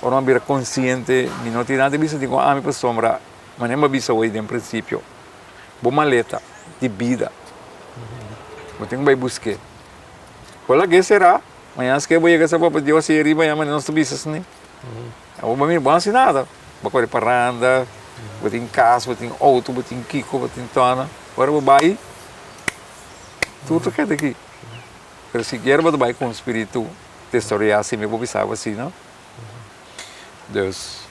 Ora mi a bira konsiente mi no tin nada di bisa dikon ami pasobra manera mi a bisa awor den prinsipio bo maleta di bida bo tin ku bai busk'é. Hola ke será? Mañana ske bo yega sa papa Dios i riba ya manera nos ta bisa asina. Abo bo mira bo hasi nada. Bo kore paranda, bo tin kas, bo tin outo, bo tin kiko, bo tin tòna. Ora bo bai, tur ta keda aki. Pero sikiera bo ta bai ku un spiritu desaroyá asina, mi por bisa bo asina. Dus.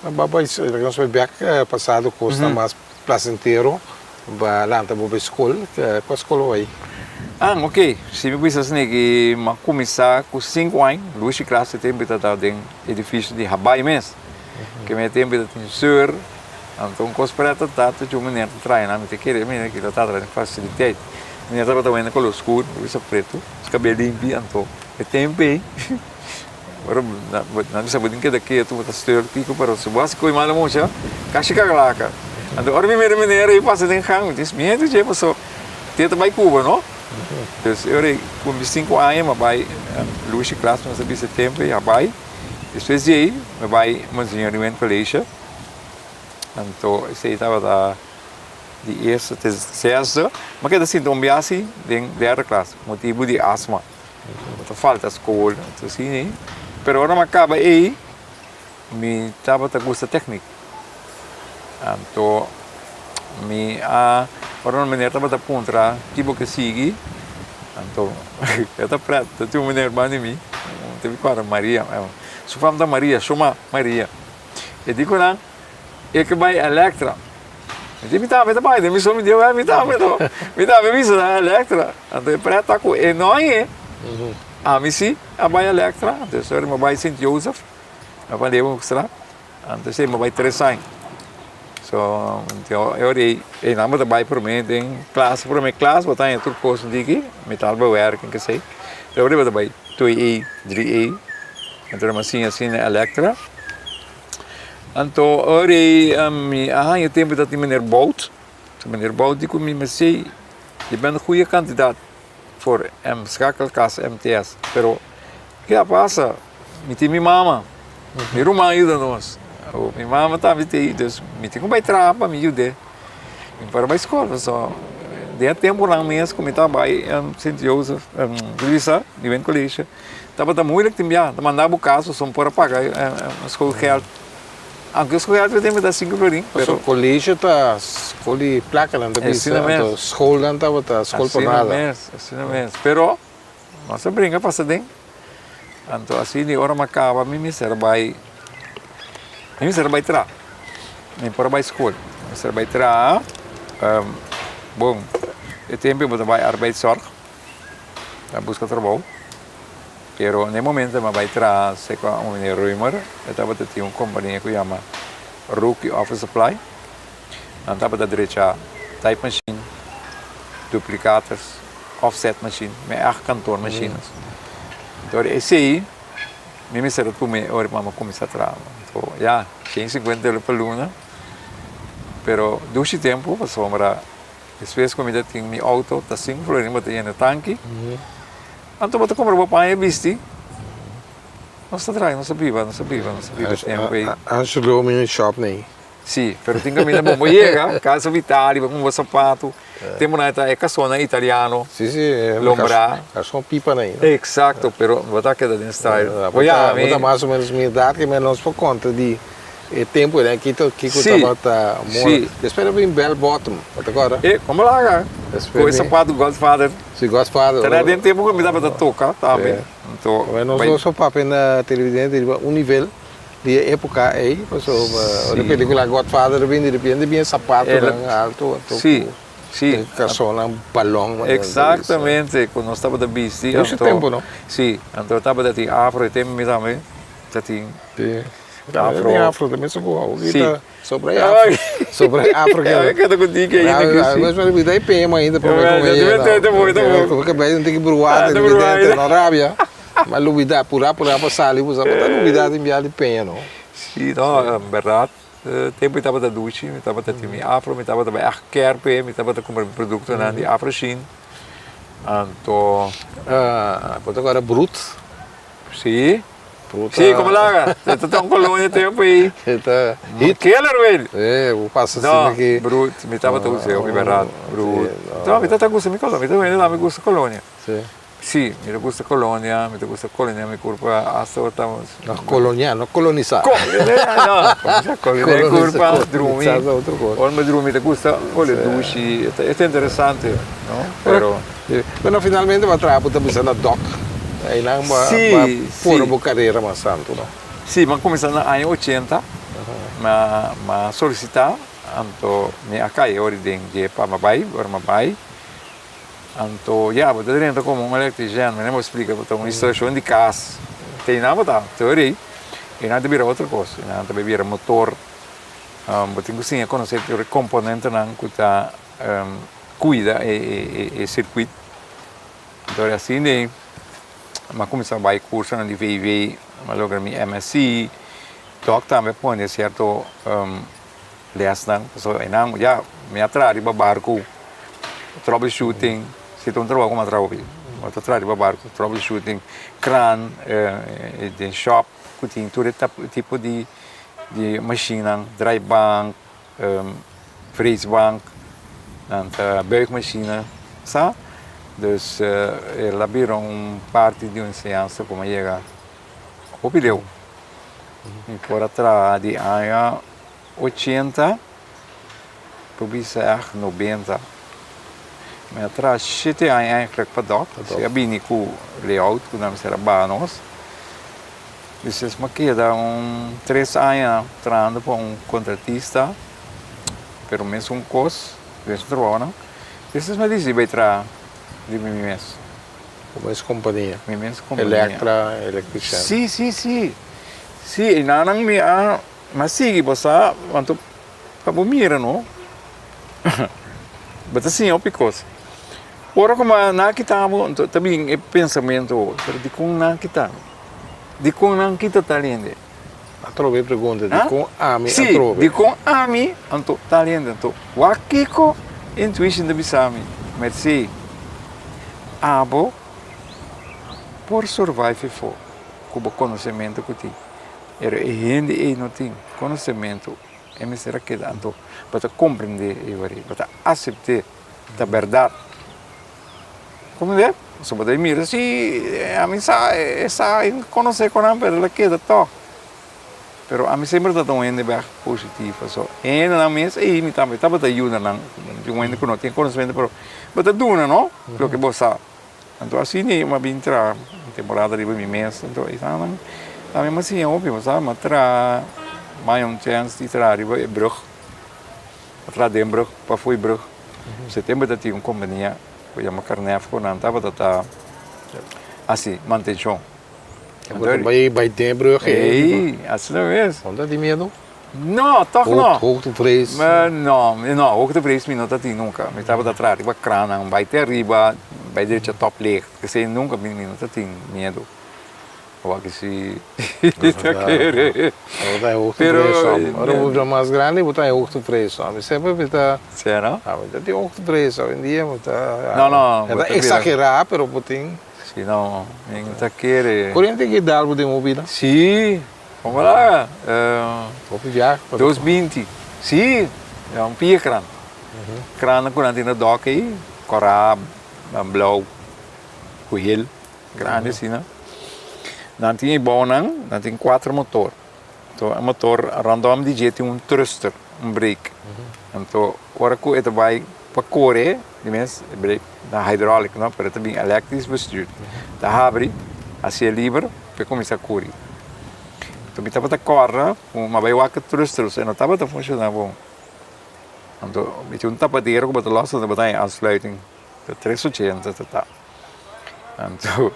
Bo bai, nos bai bèk pasado kosnan mas Placentero, ba lanta bo bai skol, kua skol bo bai? Ah, ok, si mi bisa asina ki mi a kuminsá ku sinku aña, Lushi klas e tempu ta den edifisio di Habaai mes, ke mi e tempu ta tin seur, anto un kos prèt ta ta cu meneer ta traha nan, mi ta kere meneer ki ta traha den fasiliteit, meneer tabata wende kolor skur, mi bisa pretu, su kabel limpi, anto e tempu ei. Ora nan bisa bo tin keda ketu, bo ta steur kiko, pero si bo hasi koe malo mucha, kashi kakalaka. Anto ora mi mira meneer ei pasa den gang, mi dici, mi hende dje paso te ta bai Cuba, no? Dus e ora ei ku mi sinku aña mi a bai Lushi klas, nos a bisa tempu ei a bai. Despues di ei mi bai Monsignor Ruben College, anto esei tabata di eerste te zesde. Mi a keda sinta un biasi den derde klas, motibu di asma. Bo ta falta skol, anto asina. Pero ora mi a kaba ei, mi tabata gusta teknik. Anto mi a, ora un meneer tabata puntra ki bo ke sigui, anto e ta pret, ta tin un meneer banda di mi, mi ta kòrda Maria, su fam ta Maria, Shoma Maria. E di ku nan, E ke bai Elektra. Mi di, mi tambe ta bai, den mi so mi di, mi tambe to, mi tambe bisa na Elektra. Anto e pret ta ku e no añe. Ami si a bai Electra, dus ora mi a bai Sint Jozef, na Van Leeuwenhoekstraat, anto esei mi a bai tres aña. So, e ora ei, einan bo ta bai promé den klas, promé klas bo ta haña tur kos diki, metaalbewerking esei, e ora ei bo ta bai twee E, drie E, anto mi a siña asina na Electra. Anto ora ei mi a haña tempu ta tin meneer Bout, meneer Bout di ku mi, mi si, je bent een goeie kandidaat. For M schakelkast MTS pero ke a pasa mi tin mi mama mi ruman a yuda nos mi mama tambe ta ei dus mi tin ku bai traha pa mi yud'é mi por a bai skol pasobra den e tempunan mes ku mi ta bai Sint Jozef Luisa Nieuwe College tabata moeilijk tin bia ta manda bo kas pasobra mi por a paga schoolgeld. Aunke school ta tempo ta sinku florin, pero. Pasobra colegio ta school di placa nan ta bisa, anto schoolnan tabata school pa nada. Asina mes, asina mes. Pero nos a bringa pasa den, anto asina di ora mi a caba mi mester a bay, mi mester a bay traha, mi por a bay school, mi mester a bay traha, bon, e tempo bo ta bay arbeidszorg, a busca trabou. Pero n'e momento mi a bai traha cerca un meneer Römer, e tabata tin un compania cu yama Rookie Office Supply. Nan tabata drecha type machine, duplicators, offset machine, mi echt kantoor machines. Enton esey mi mester a tuma e ora pa mi cuminsa traha. Anto ya, shen cincuenta euro pa luna, pero dushi tempo pasobra despues cu mi ta tin mi auto ta sin florin bo ta yena tanki. Anto bo ta kumpra bo paña bisti? Nos ta traha, nos ta biba, nos ta biba, nos ta biba tempu ei. Angelo mi un shop nei. Si, pero tin kaminda bon bo yega, Casa Vitali, bo kumpra bo sapatu. Tempunan ta e kasonnan italiano. Si, si. Lombrá. Karson pipa nei. Eksakto, pero bo ta keda den style. Bo ta mas o menos mi edat ke nos por konta di E tempu eren kiko kiko tabata moda. Despues a bin bell bottom, bo ta kòrda? E, komo laga? Ku e sapatu Godfather. Si, Godfather. Ta den tempu ku mi tabata toka tambe. Anto. Nos dos a papia na televidente riba un nivel di e epoka ei, pasobra ora e pelikula Godfather a bin di repente bin e sapatunan alto anto ku karsonnan balòn. Eksaktamente, ku nos tabata bisti. Muchu tempu no? Si, anto tabata tin afro e tempu mi tambe ta tin. Afro. Tin afro tambe so ku ahorita sobra e afro. Sobra e afro ke. Keda ku dike ainda ku si. Mas mi ta pema ainda prome ku mi yega. Ta bon, ta bon. Ku kabei no tin ki bruá de repente no rabia. Ma lubida pura pura pa sali bo sa bo ta lubida tin bia di peña no. Si no en berdad tempu mi tabata duchi mi tabata tin mi afro mi tabata bai echt kerpe mi tabata kumpra mi produktonan di afro shin anto. Bo ta kòrda brut? Si. Si, como laga? E ta un colonia tempo ei. E ta hit. Killer wel. E, bo pasa asina ki. No, brut, mi tabata usa hopi berdad, brut. No, mi tabata gusta mi colonia, mi ta wende mi gusta colonia. Si. Si, mi ta gusta colonia, mi ta gusta colonia mi curpa hasta ora ta. No, colonia, no colonisa. No, colonia mi curpa, drumi. Ora mi drumi mi ta gusta hole dushi, e ta interesante, no, pero. Bueno, finalmente bo a traha bo ta bisa na dòk. Einan bo a pone bo karera mas tantu, no? Sí, mi a kuminsá na aña ochenta. Mi a solisitá, anto mi a kai ora den dje pa mi bai, ora mi a bai. Anto ya, bo ta drenta komo un elektrisian, mi no por splika, bo ta un instalashon di kas. Te einan bo ta, te ora ei, einan ta bira otro kos, einan ta bai bira motor. Bo tin ku siña konosé tur e komponentenan ku ta. Cuida e circuit. Entonces asina e mi a cuminsa bay cursonan di VV, mi a logra mi MSc, tok tambe a pone cierto lesnan, pasobra einan ya mi a traha riba barco troubleshooting, si ta un trabou cu mi a traha hopi, mi ta traha riba barco troubleshooting, kran, den shop cu tin tur e tipo di machinenan, draaibank. Freesbank, nan ta buigmachine sa, dus el a bira un parti di un enseñansa ku mi a yega hopi leu. Mi por a traha di aña ochenta por bisa ègt nobenta. Mi a traha shete aña eigenlijk pa dòk, si a bini ku layout ku nan mester a baha nos. Despues mi a keda un tres aña trahando pa un kontratista, pero mesun kos, mesun trabounan. Despues mi a disidi bai traha riba mi mes. Bo mes kompania. Mi mes kompania. Elektra, elektrisian. Sí, sí, sí. Sí, e nannan mi a mi a sigui pasá, anto pa bo mira no, bo ta siña hopi kos. Ora ku nan a kita bo, anto ta bin e pensamentu, pero dikon nan a kita mi? Dikon nan kita tal hende? Atrobe e pregunta, dikon ami atrobe? Sí, dikon ami anto tal hende? Anto wak kiko intuition ta bisa mi, Mercé, abo por survive efo ku bo konosementu ku tin, pero e hende ei no tin konosementu, e mester a keda. Anto bo ta komprendé e wari, bo ta asept'é, ta bèrdat. Comprende? Pasobra bo ta mira si ami sa e sa e konosé ku nan pero el a keda tòg. Pero ami semper ta ta un hende bèg positivo pasobra e hendenan mes ei mi tambe tabata yuda nan. Tin un hende ku no tin konosementu pero bo ta duna no loke bo sa. Anto asina mi a bin traha un temporada riba mi mes anto esnan tambe mi a siña hopi bo sa mi a traha mi a haña un chèns di traha riba e brùg. A traha den brug, pafó e brug. Setember ta tin un kompania ku yama Carnefco, nan tabata ta hasi mantenshon. Bo ta bai bai den e brug ei? Ei, asina mes. Bo no ta tin miedu? No, tòg no. Hoogtevrees? No, no, hoogtevrees mi no ta tin nunka. Mi tabata traha riba krannan, bai te ariba, bai drecha toplicht, esei nunka mi no ta tin miedu. Wak si ta kere. Bo ta e hoogtevrees om. Ora bo bira mas grandi bo ta e hoogtevrees om. Mi semper mi ta. Sera? Mi ta tin hoogtevrees hoy en dia mi ta. No no. Mi ta exagera pero bo tin. Si no mi no ta kere. Koriente ke dal bo den bo bida? Si. Como la. Hopi biaha. 220. Si. Un pia kran. Kran ku nan tin na dòk ei. Kòrá, blou, ku hel. Grandi asina. Nan tin e bounan, nan tin kuater motor. Anto e motor rondom di dje tin un thruster, un brake. Anto ora ku e ta bai pa kore, di mes e brake ta hydraulic no, pero e ta bin elektrisch bestuurd. Ta habri, hasié liber pa e kuminsá kuri. Anto mi tabata kòrda ku mi a bai wak e thruster, e no tabata funshoná bon. Anto mi tin un tapadero ku bo ta lòs, anto bo ta haña aansluiting. Ta tres ochenta ta ta. Anto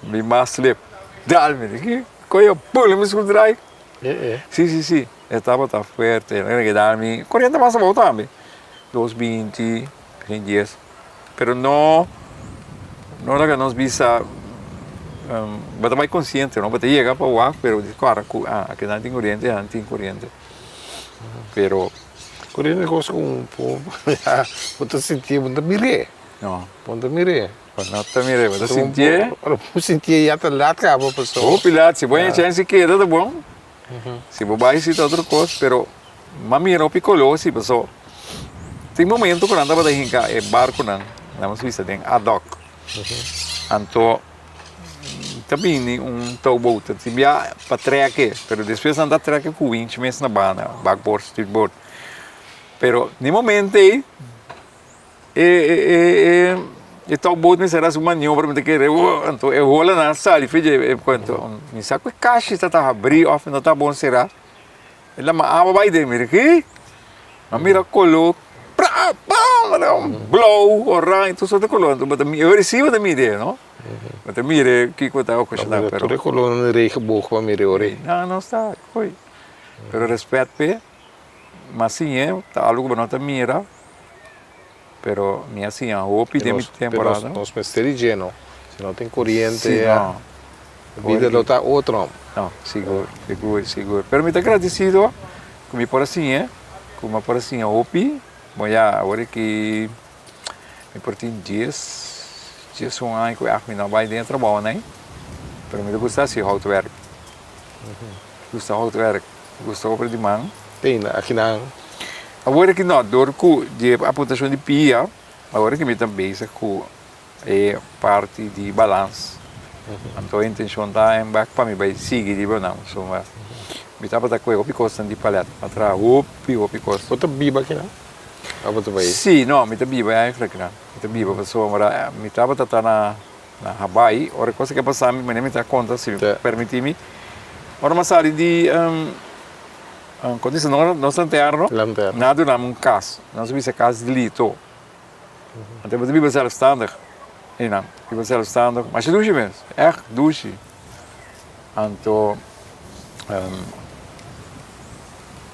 mi mas slip dal mi di ki koyo pula mi schroedraai. Si si si e tabata fuerte e keda mi koriente mas abou tambe dos binti bin dies pero no no laga nos bisa bo ta bai konsiente no bo ta yega pa wak pero di kòrda ku a akinan tin koriente anan tin koriente pero. Koriente kos ku bo ta sinti bo ta mir'é. No. Bo ta mir'é. Bo no ta mir'é, bo ta sintié. Ora bo sintié ya ta lat kaba pasobra. Hopi lat, si bo haña chèns di keda ta bon. Si bo bai si ta otro kos, pero m'a mira hopi koló si pasobra tin momento ku nan tabata hinka e barkunan, nan a bisa den ad hoc. Anto ta bini un touwboot, ta tin bia pa trèk, pero despues nan ta trèk ku winch mes na banda, bakboord, stuurboord. Pero den momento ei. E e touwboot mester hasi un maniobra mi ta kere anto e holanan a sali for dje e cuento mi sa cu e kashi ta ta habri of no ta bon sera e lama awa bay den mi di ki mi a mira colo pra pam blauw oranje tur sorto colo anto bo ta mira ora si bo ta mira no bo ta mira kico ta ocasiona pero Tur e colonan di regenboog bo a mira ora ei. No no sta koe pero respet p'e Ma siñ'e ta algo ku bo no ta mira, pero mi a siña hopi den mi temporada. Pero nos mester di dje no, si no tin koriente ya bida lo ta otro. No, sigur, sigur, sigur. Pero mi ta gradisido ku mi por a siñ'e, ku mi a por a siña hopi. Bon ya, awor aki mi por tin dies, diesun aña ku mi no a bai den e trabounan ei, pero mi ta gusta hasi houtwerk. Gusta houtwerk. Gusta obra di man. Teinda akinan. Awor aki no, dor ku di e apuntashon di pia, awor aki mi ta bezig ku e parti di balans. Anto e intenshon ta en bak pa mi bai sigui riba nan. Pasobra mi tabata kohe hopi kosnan di palet. Mi a traha hopi, hopi kos. Bo ta biba akinan? Òf bo ta bai? Sí, no, mi ta biba eigenlijk akinan. Mi ta biba pasobra mi tabata ta na. Na Hawaii, ora e cosa ke pasa mi, manera mi ta konta, si mi permiti mi, ora mi a sali di kon dice nos lanterno, nan a duna mi un kas, nos a bisa kas di Lito, anto bo ta biba zelfstandig. Einan, biba zelfstandig. Masha dushi mes, ègt dushi. Anto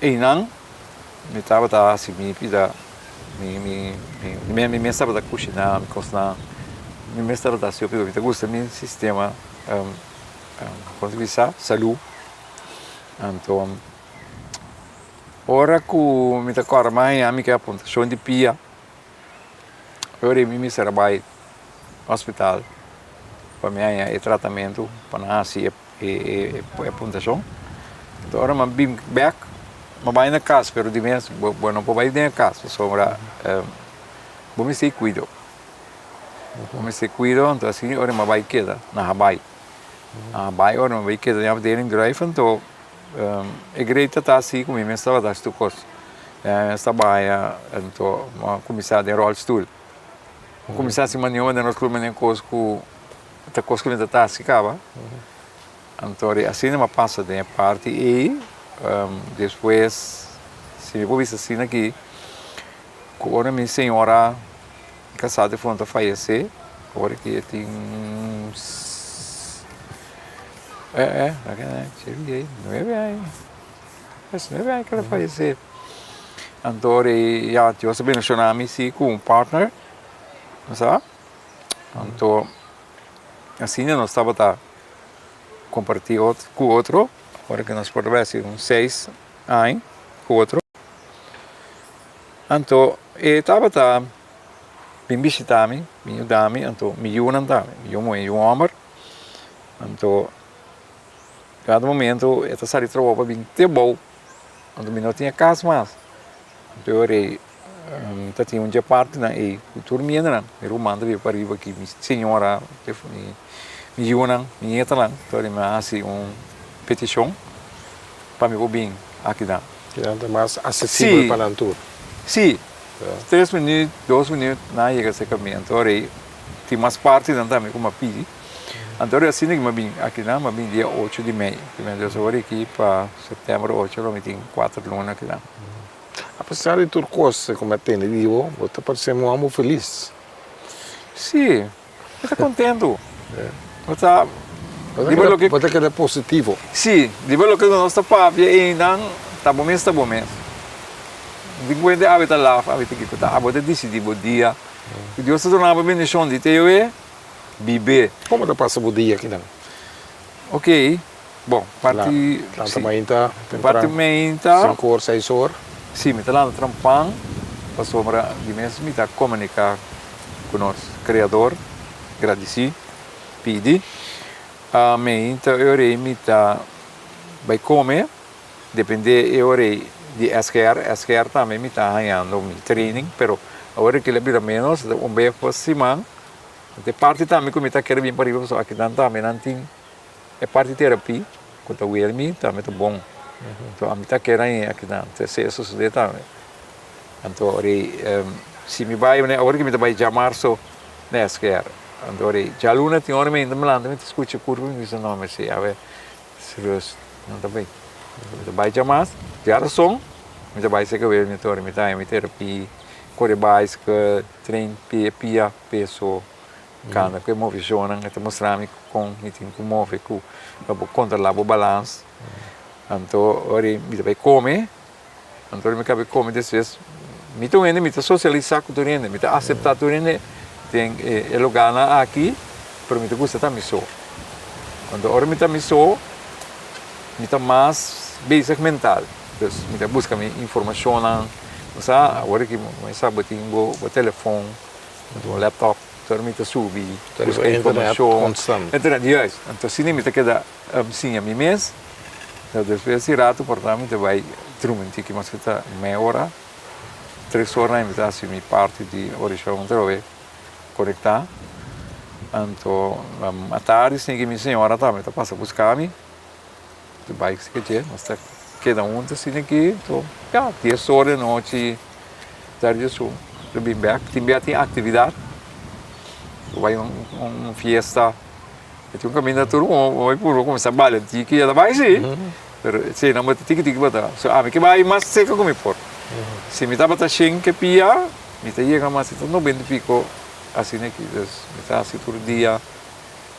einan mi tabata hasi mi pida, mi mi mi mi mes tabata kushiná mi kosnan, mi mes tabata hasi hopi, mi ta gusta mi sistema kon ta bisa salú. Anto ora ku mi ta kòrda maña mi ke apuntashon di pia. Ora mi mester a bai hospital pa mi haña e tratamentu pa nan hasi e apuntashon. Enton ora mi a bin bek mi a bai na kas pero di mes bo no por bai den e kas pasobra bo mester e kuido, bo mester e kuido enton asina ora mi a bai keda na Habai. Na Habai ora mi a bai keda den afdeling druif anto E greta ta asi ku mi mes tabata hasi tur kos. Mi mes ta baña, anto mi a kuminsá den ròlstul. Mi a kuminsá hasi maniobra den ròlstul manera kos ku ta kos ku mi ta hasi kaba. Anto di asina mi a pasa den e parti ei. Despues, si mi por bisa asina aki, ku ora mi señora kasá defuntu a fayesé, ora ki e tin. Nuebe aña, es nuebe aña ku el a fayesé. Anto di ya Dios a bendishoná mi si ku un partner, bo sa. Anto asina nos tabata kompartí ku otro, ora ku nos por tabata hasi un seis aña ku otro. Anto e tabata bin bishitá mi, bin yuda mi, anto mi yunan tambe, mi yu muhé i yu hòmber. Anto cada momento e ta sali trabou pa bin te bou, anto mi no tin e cas mas. Anto e ora ei mi ta tin un dje partinan ei cu tur mi hendenan, mi ruman ta biba pariba aki, mi señora, mi yunan, mi nietanan. Anto mi a haci un peticion pa mi por bin akinan. Kinan ta mas accesibel pa nan tur. Si, tres minuut, dos minuut nan a yega serka mi. Anto ora ei tin mas partinan tambe cu mi a pidi. Anto ora asina ki mi a bin akinan, mi a bin dia ocho di mei. Primer Dios awor aki pa september ocho lo mi tin kuater luna akinan. Apesar di tur kos ku mi a tende di bo, bo ta parse un hòmber felis. Sí, mi ta kontentu. Bo ta riba loke. Bo ta keda positivo. Sí, riba loke nos ta papia einan ta bo mes ta bo mes. Di kuenta awe ta laf, awe ta kiko, ta abo ta disidí bo dia. Ku Dios ta duna bo bendishon di te yoe. Bibé. Komo ta pasa bo dia kinan? Ok, bon, parti. Lanta mainta tempran. Parti mainta. Sinku or, seis or. Si, mi ta lanta trempan pasobra di mes mi ta komuniká ku nos Kreador, gradisí, pidi. Mainta e ora ei mi ta bai kome, dependé e ora ei di SGR. SGR tambe mi ta hañando mi training, pero awor kila bira ménos, un bes pa siman. E parti tambe ku mi ta kere bin pariba pasobra akinan tambe nan tin e parti terapi ku ta weri mi tambe ta bon. Anto ami ta kere aña akinan te esei a sosode tambe. Anto ora ei si mi bai ora ku mi ta bai djamarso na SGR anto ora ei djaluna tin ora mi ainda mi lanta mi ta skucha kurpa mi bisa no mester awe serieus no ta bai. Mi ta bai djamars djarason mi ta bai seka weri mi anto ora mi ta haña mi terapi kore baiskel train pia pia. Peso kanda ku e movishonnan e ta mustra mi kon mi tin ku move ku pa bo kontrolá bo balans. Anto ora mi ta bai kome, anto ora mi kaba di kome despues mi ta un hende mi ta sosialisá ku tur hende, mi ta aseptá tur hende den e lugánan aki, pero mi ta gusta ta mi so. Anto ora mi ta mi so mi ta mas bezig mental, dus mi ta buska mi informashonnan, bo sa awor aki bo sa bo tin bo telefon. Anto un laptop, tur mi ta subi, buska informashon. Internet, juist. Anto asina mi ta keda siña mi mes. Anto despues di rato por ta mi ta bai drumi un tiki mas ku ta mei ora, tres ora mi ta hasi mi parti di orashon atrobe konektá. Anto atardi esei mi señora tambe ta pasa buska mi. Ta bai dje, nos ta keda huntu asina aki, anto ya, dies ora di anochi. Tardi esun lo bin bek. Tin bia tin actividad. Bo bai un fiesta. E tin un caminda tur un bai purba cuminsa baila tiki e ta bai si. Pero si nan bo ta tiki tiki bo ta. So ami ke bai mas cerca cu mi por. Si mi tabata shen ke pia mi ta yega mas ta 90 y pico. asina aki. Dus mi ta hasi tur dia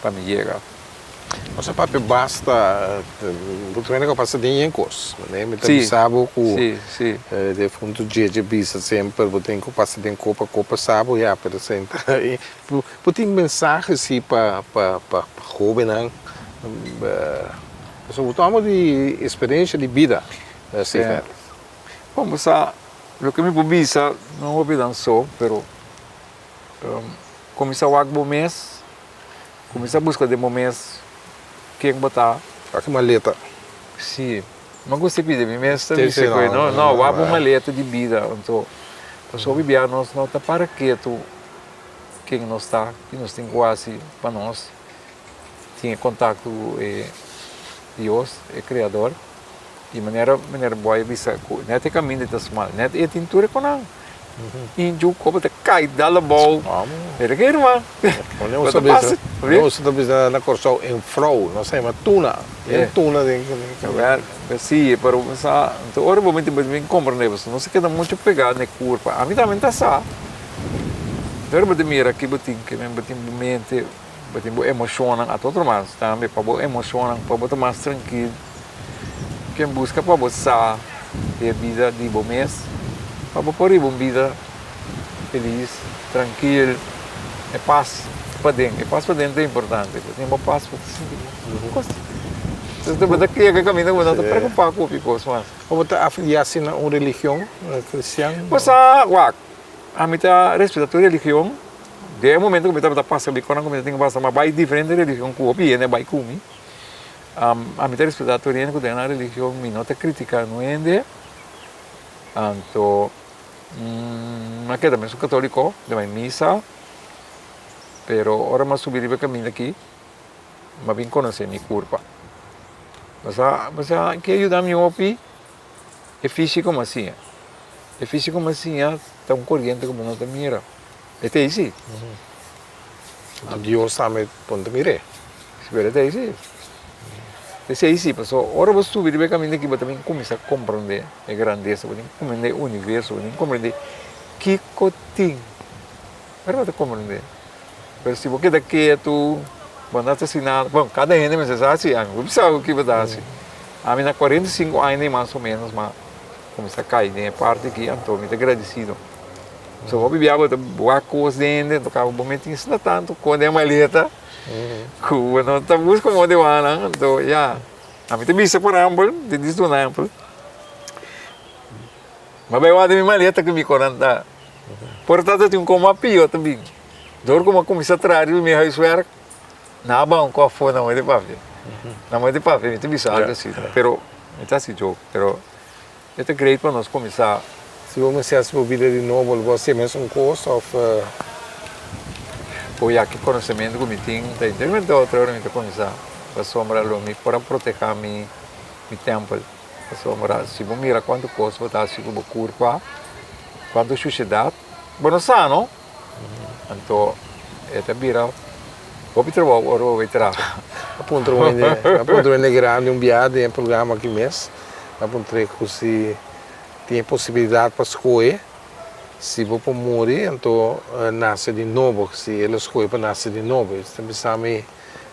pa mi yega. Nos a papia basta, bo ta mira ku a pasa den yen kos. Mi ta bisa bo ku defuntu Djedje bisa semper bo tin ku pasa den kopa, kopa sa bo ya, pero senta ei. Bo tin mensahe si pa pa hobennan? Pasobra bo ta amo di eksperensia di bida, Signer. Bon, bo sa, loke mi por bisa no hopi dan so, pero kuminsá wak bo mes. Kuminsá buska den bo mes ken bo ta. Wak e maleta. Sí. Mi a gusta pidi mi mes ta bisa ku no, no, wak bo maleta di bida. Anto, pasobra hopi bia nos no ta para ketu ken nos ta, ki nos tin ku hasi pa nos tin e kontakto ku e Dios, e Kreador. Di manera meneer Boy a bisa ku net e kaminda ta smal, net e tin tur e konan. Inju kobo ta kai dal abou. Mira ke herman. Nos ta bisa na Kòrsou en frou, nos ta yama tuna. En tuna den Wèl, si, pero bo sa, anto ora bo miti bo bin komprendé pasobra nos a keda muchu pegá na e kurpa. Ami tambe ta sa. Ora bo ta mira ki bo tin ke men bo tin bo mente. Bo tin bo emoshonnan ata otro mas tambe pa bo emoshonnan pa bo ta mas trankil ken buska pa bo sa di e bida di bo mes pa bo por riba un bida felis trankil e pas paden e pas paden ta importante bo tin bo pas bo ta sinti bo kos bo ta kria ku e kaminda ku bo no ta preokupa ku hopi kos mas. Bo ta afiliá si na un religion kristian? Bo sa wak ami ta respeta tur religion. Den e momento ku mi tabata pasa mi konan ku mi ta tin ku pasa, mi a bai diferente religion ku hopi hende a bai ku mi. Ami ta respetá tur hende ku den nan religion, mi no ta kritiká no hende. Anto mi a keda mesun katoliko, mi ta bai misa, pero ora mi a subi riba e kaminda aki, mi a bin konosé mi kurpa. Bo sa ke a yuda mi hopi? E físiko mi a siña. E físiko mi a siña ta un koriente ku bo no ta mira. E ta esi. Dios tambe pon ta mir'é. Si, pero e ta esi. Esei si, pasobra ora bo subi riba e kaminda aki bo ta bin kuminsá komprondé e grandesa, bo tin komprendé e universo, bo tin komprendé kiko tin. Ora bo ta komprendé. Pero si bo keda ketu, bo no ta hasi nada, bon, kada hende mester sa hasi, ami bo bisa ki bo ta hasi. Ami na 45 aña mas o ménos m'a kuminsá kai den e parti aki, anto mi ta gradisido. So hopi bia bo ta wak kos den hende, anto kaba bo meti asina tantu kos den e maleta ku bo no ta buska modo di wak nan, anto ya. Ami ta bisa por ehèmpel, mi ta disi un ehèmpel, mi a bai wak den mi maleta ku mi koranta. Por tanto tin un koma pio ta bin. Dor ku mi a kuminsá traha riba mi huiswerk, nan a baha un kòf for na moe di papia. Na moe di papia mi ta bisa algu asina, pero mi ta hasi joke, pero e ta great pa nos kuminsá. Si bo mester hasi bo bida di nobo, lo bo hasi e mesun kos òf? Bo ya ki konosementu ku mi tin ta interiormente otro ora mi ta kuminsá, pasobra lo mi por a protehá mi tèmpel. Pasobra si bo mira kuantu kos bo ta hasi ku bo kurpa, kuantu shushedat, bo no sa no. Anto e ta bira hopi trabou ora bo bai traha. A puntra un hende, a puntra un hende grandi un biaha den e programa aki mes, a puntr'é ku si tin e posibilidat pa skohe, si bo por muri anto nase di nobo, si el a skohe pa nase di nobo. E ta bisa mi,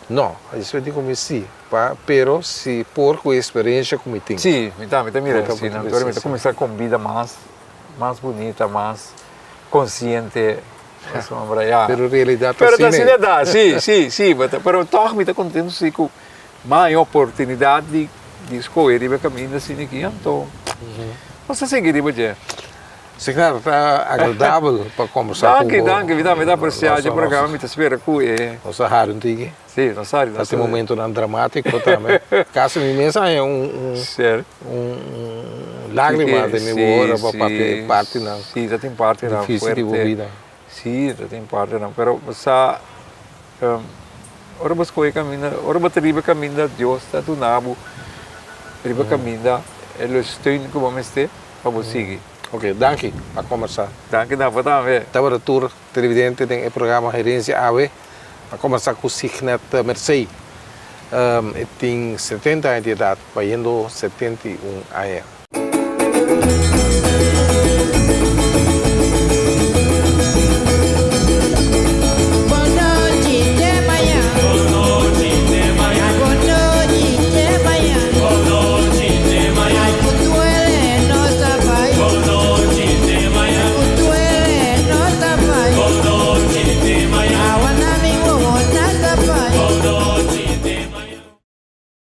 no. Despues di ku mi si. Pa, pero si por cu e experiencia cu mi tin. Sí, mi tambe ta mira asina. Anto mi ta cuminsa con bida mas, mas bunita, mas consciente. Pasobra ya. Pero realidad ta asina. Pero ta asina ta, sí, sí, sí. Pero toch mi ta contento si cu mi a oportunidad di di scoge riba e caminda asina aki, anto nos ta sigui riba dje. Signal, ta agradabel pa combersa cu bo. Danki, danki. Mi tambe ta aprecia dje programa. Mi ta spera cu e. Nos a hari un tiki. Sí, nos sa. Ta tin momentonan dramátiko tambe. Kasi mi mes haña un un un lágrima den mi wowo ora pa papia e partinan Sí, ta tin partinan fuerte. Difísil di bo bida. Sí, ta tin partinan. Pero bo sa, ora bo skohe kaminda, ora bo ta riba kaminda, Dios ta duna bo riba kaminda e lo steun ku bo mester pa bo sigui. Oke, danki pa kombersá. Danki na bo tambe. Tabata tur Televidente den e programa Herencia Awe a combersa cu Signet Mercey. E tin 70 aña di edad, bayendo 71 aña.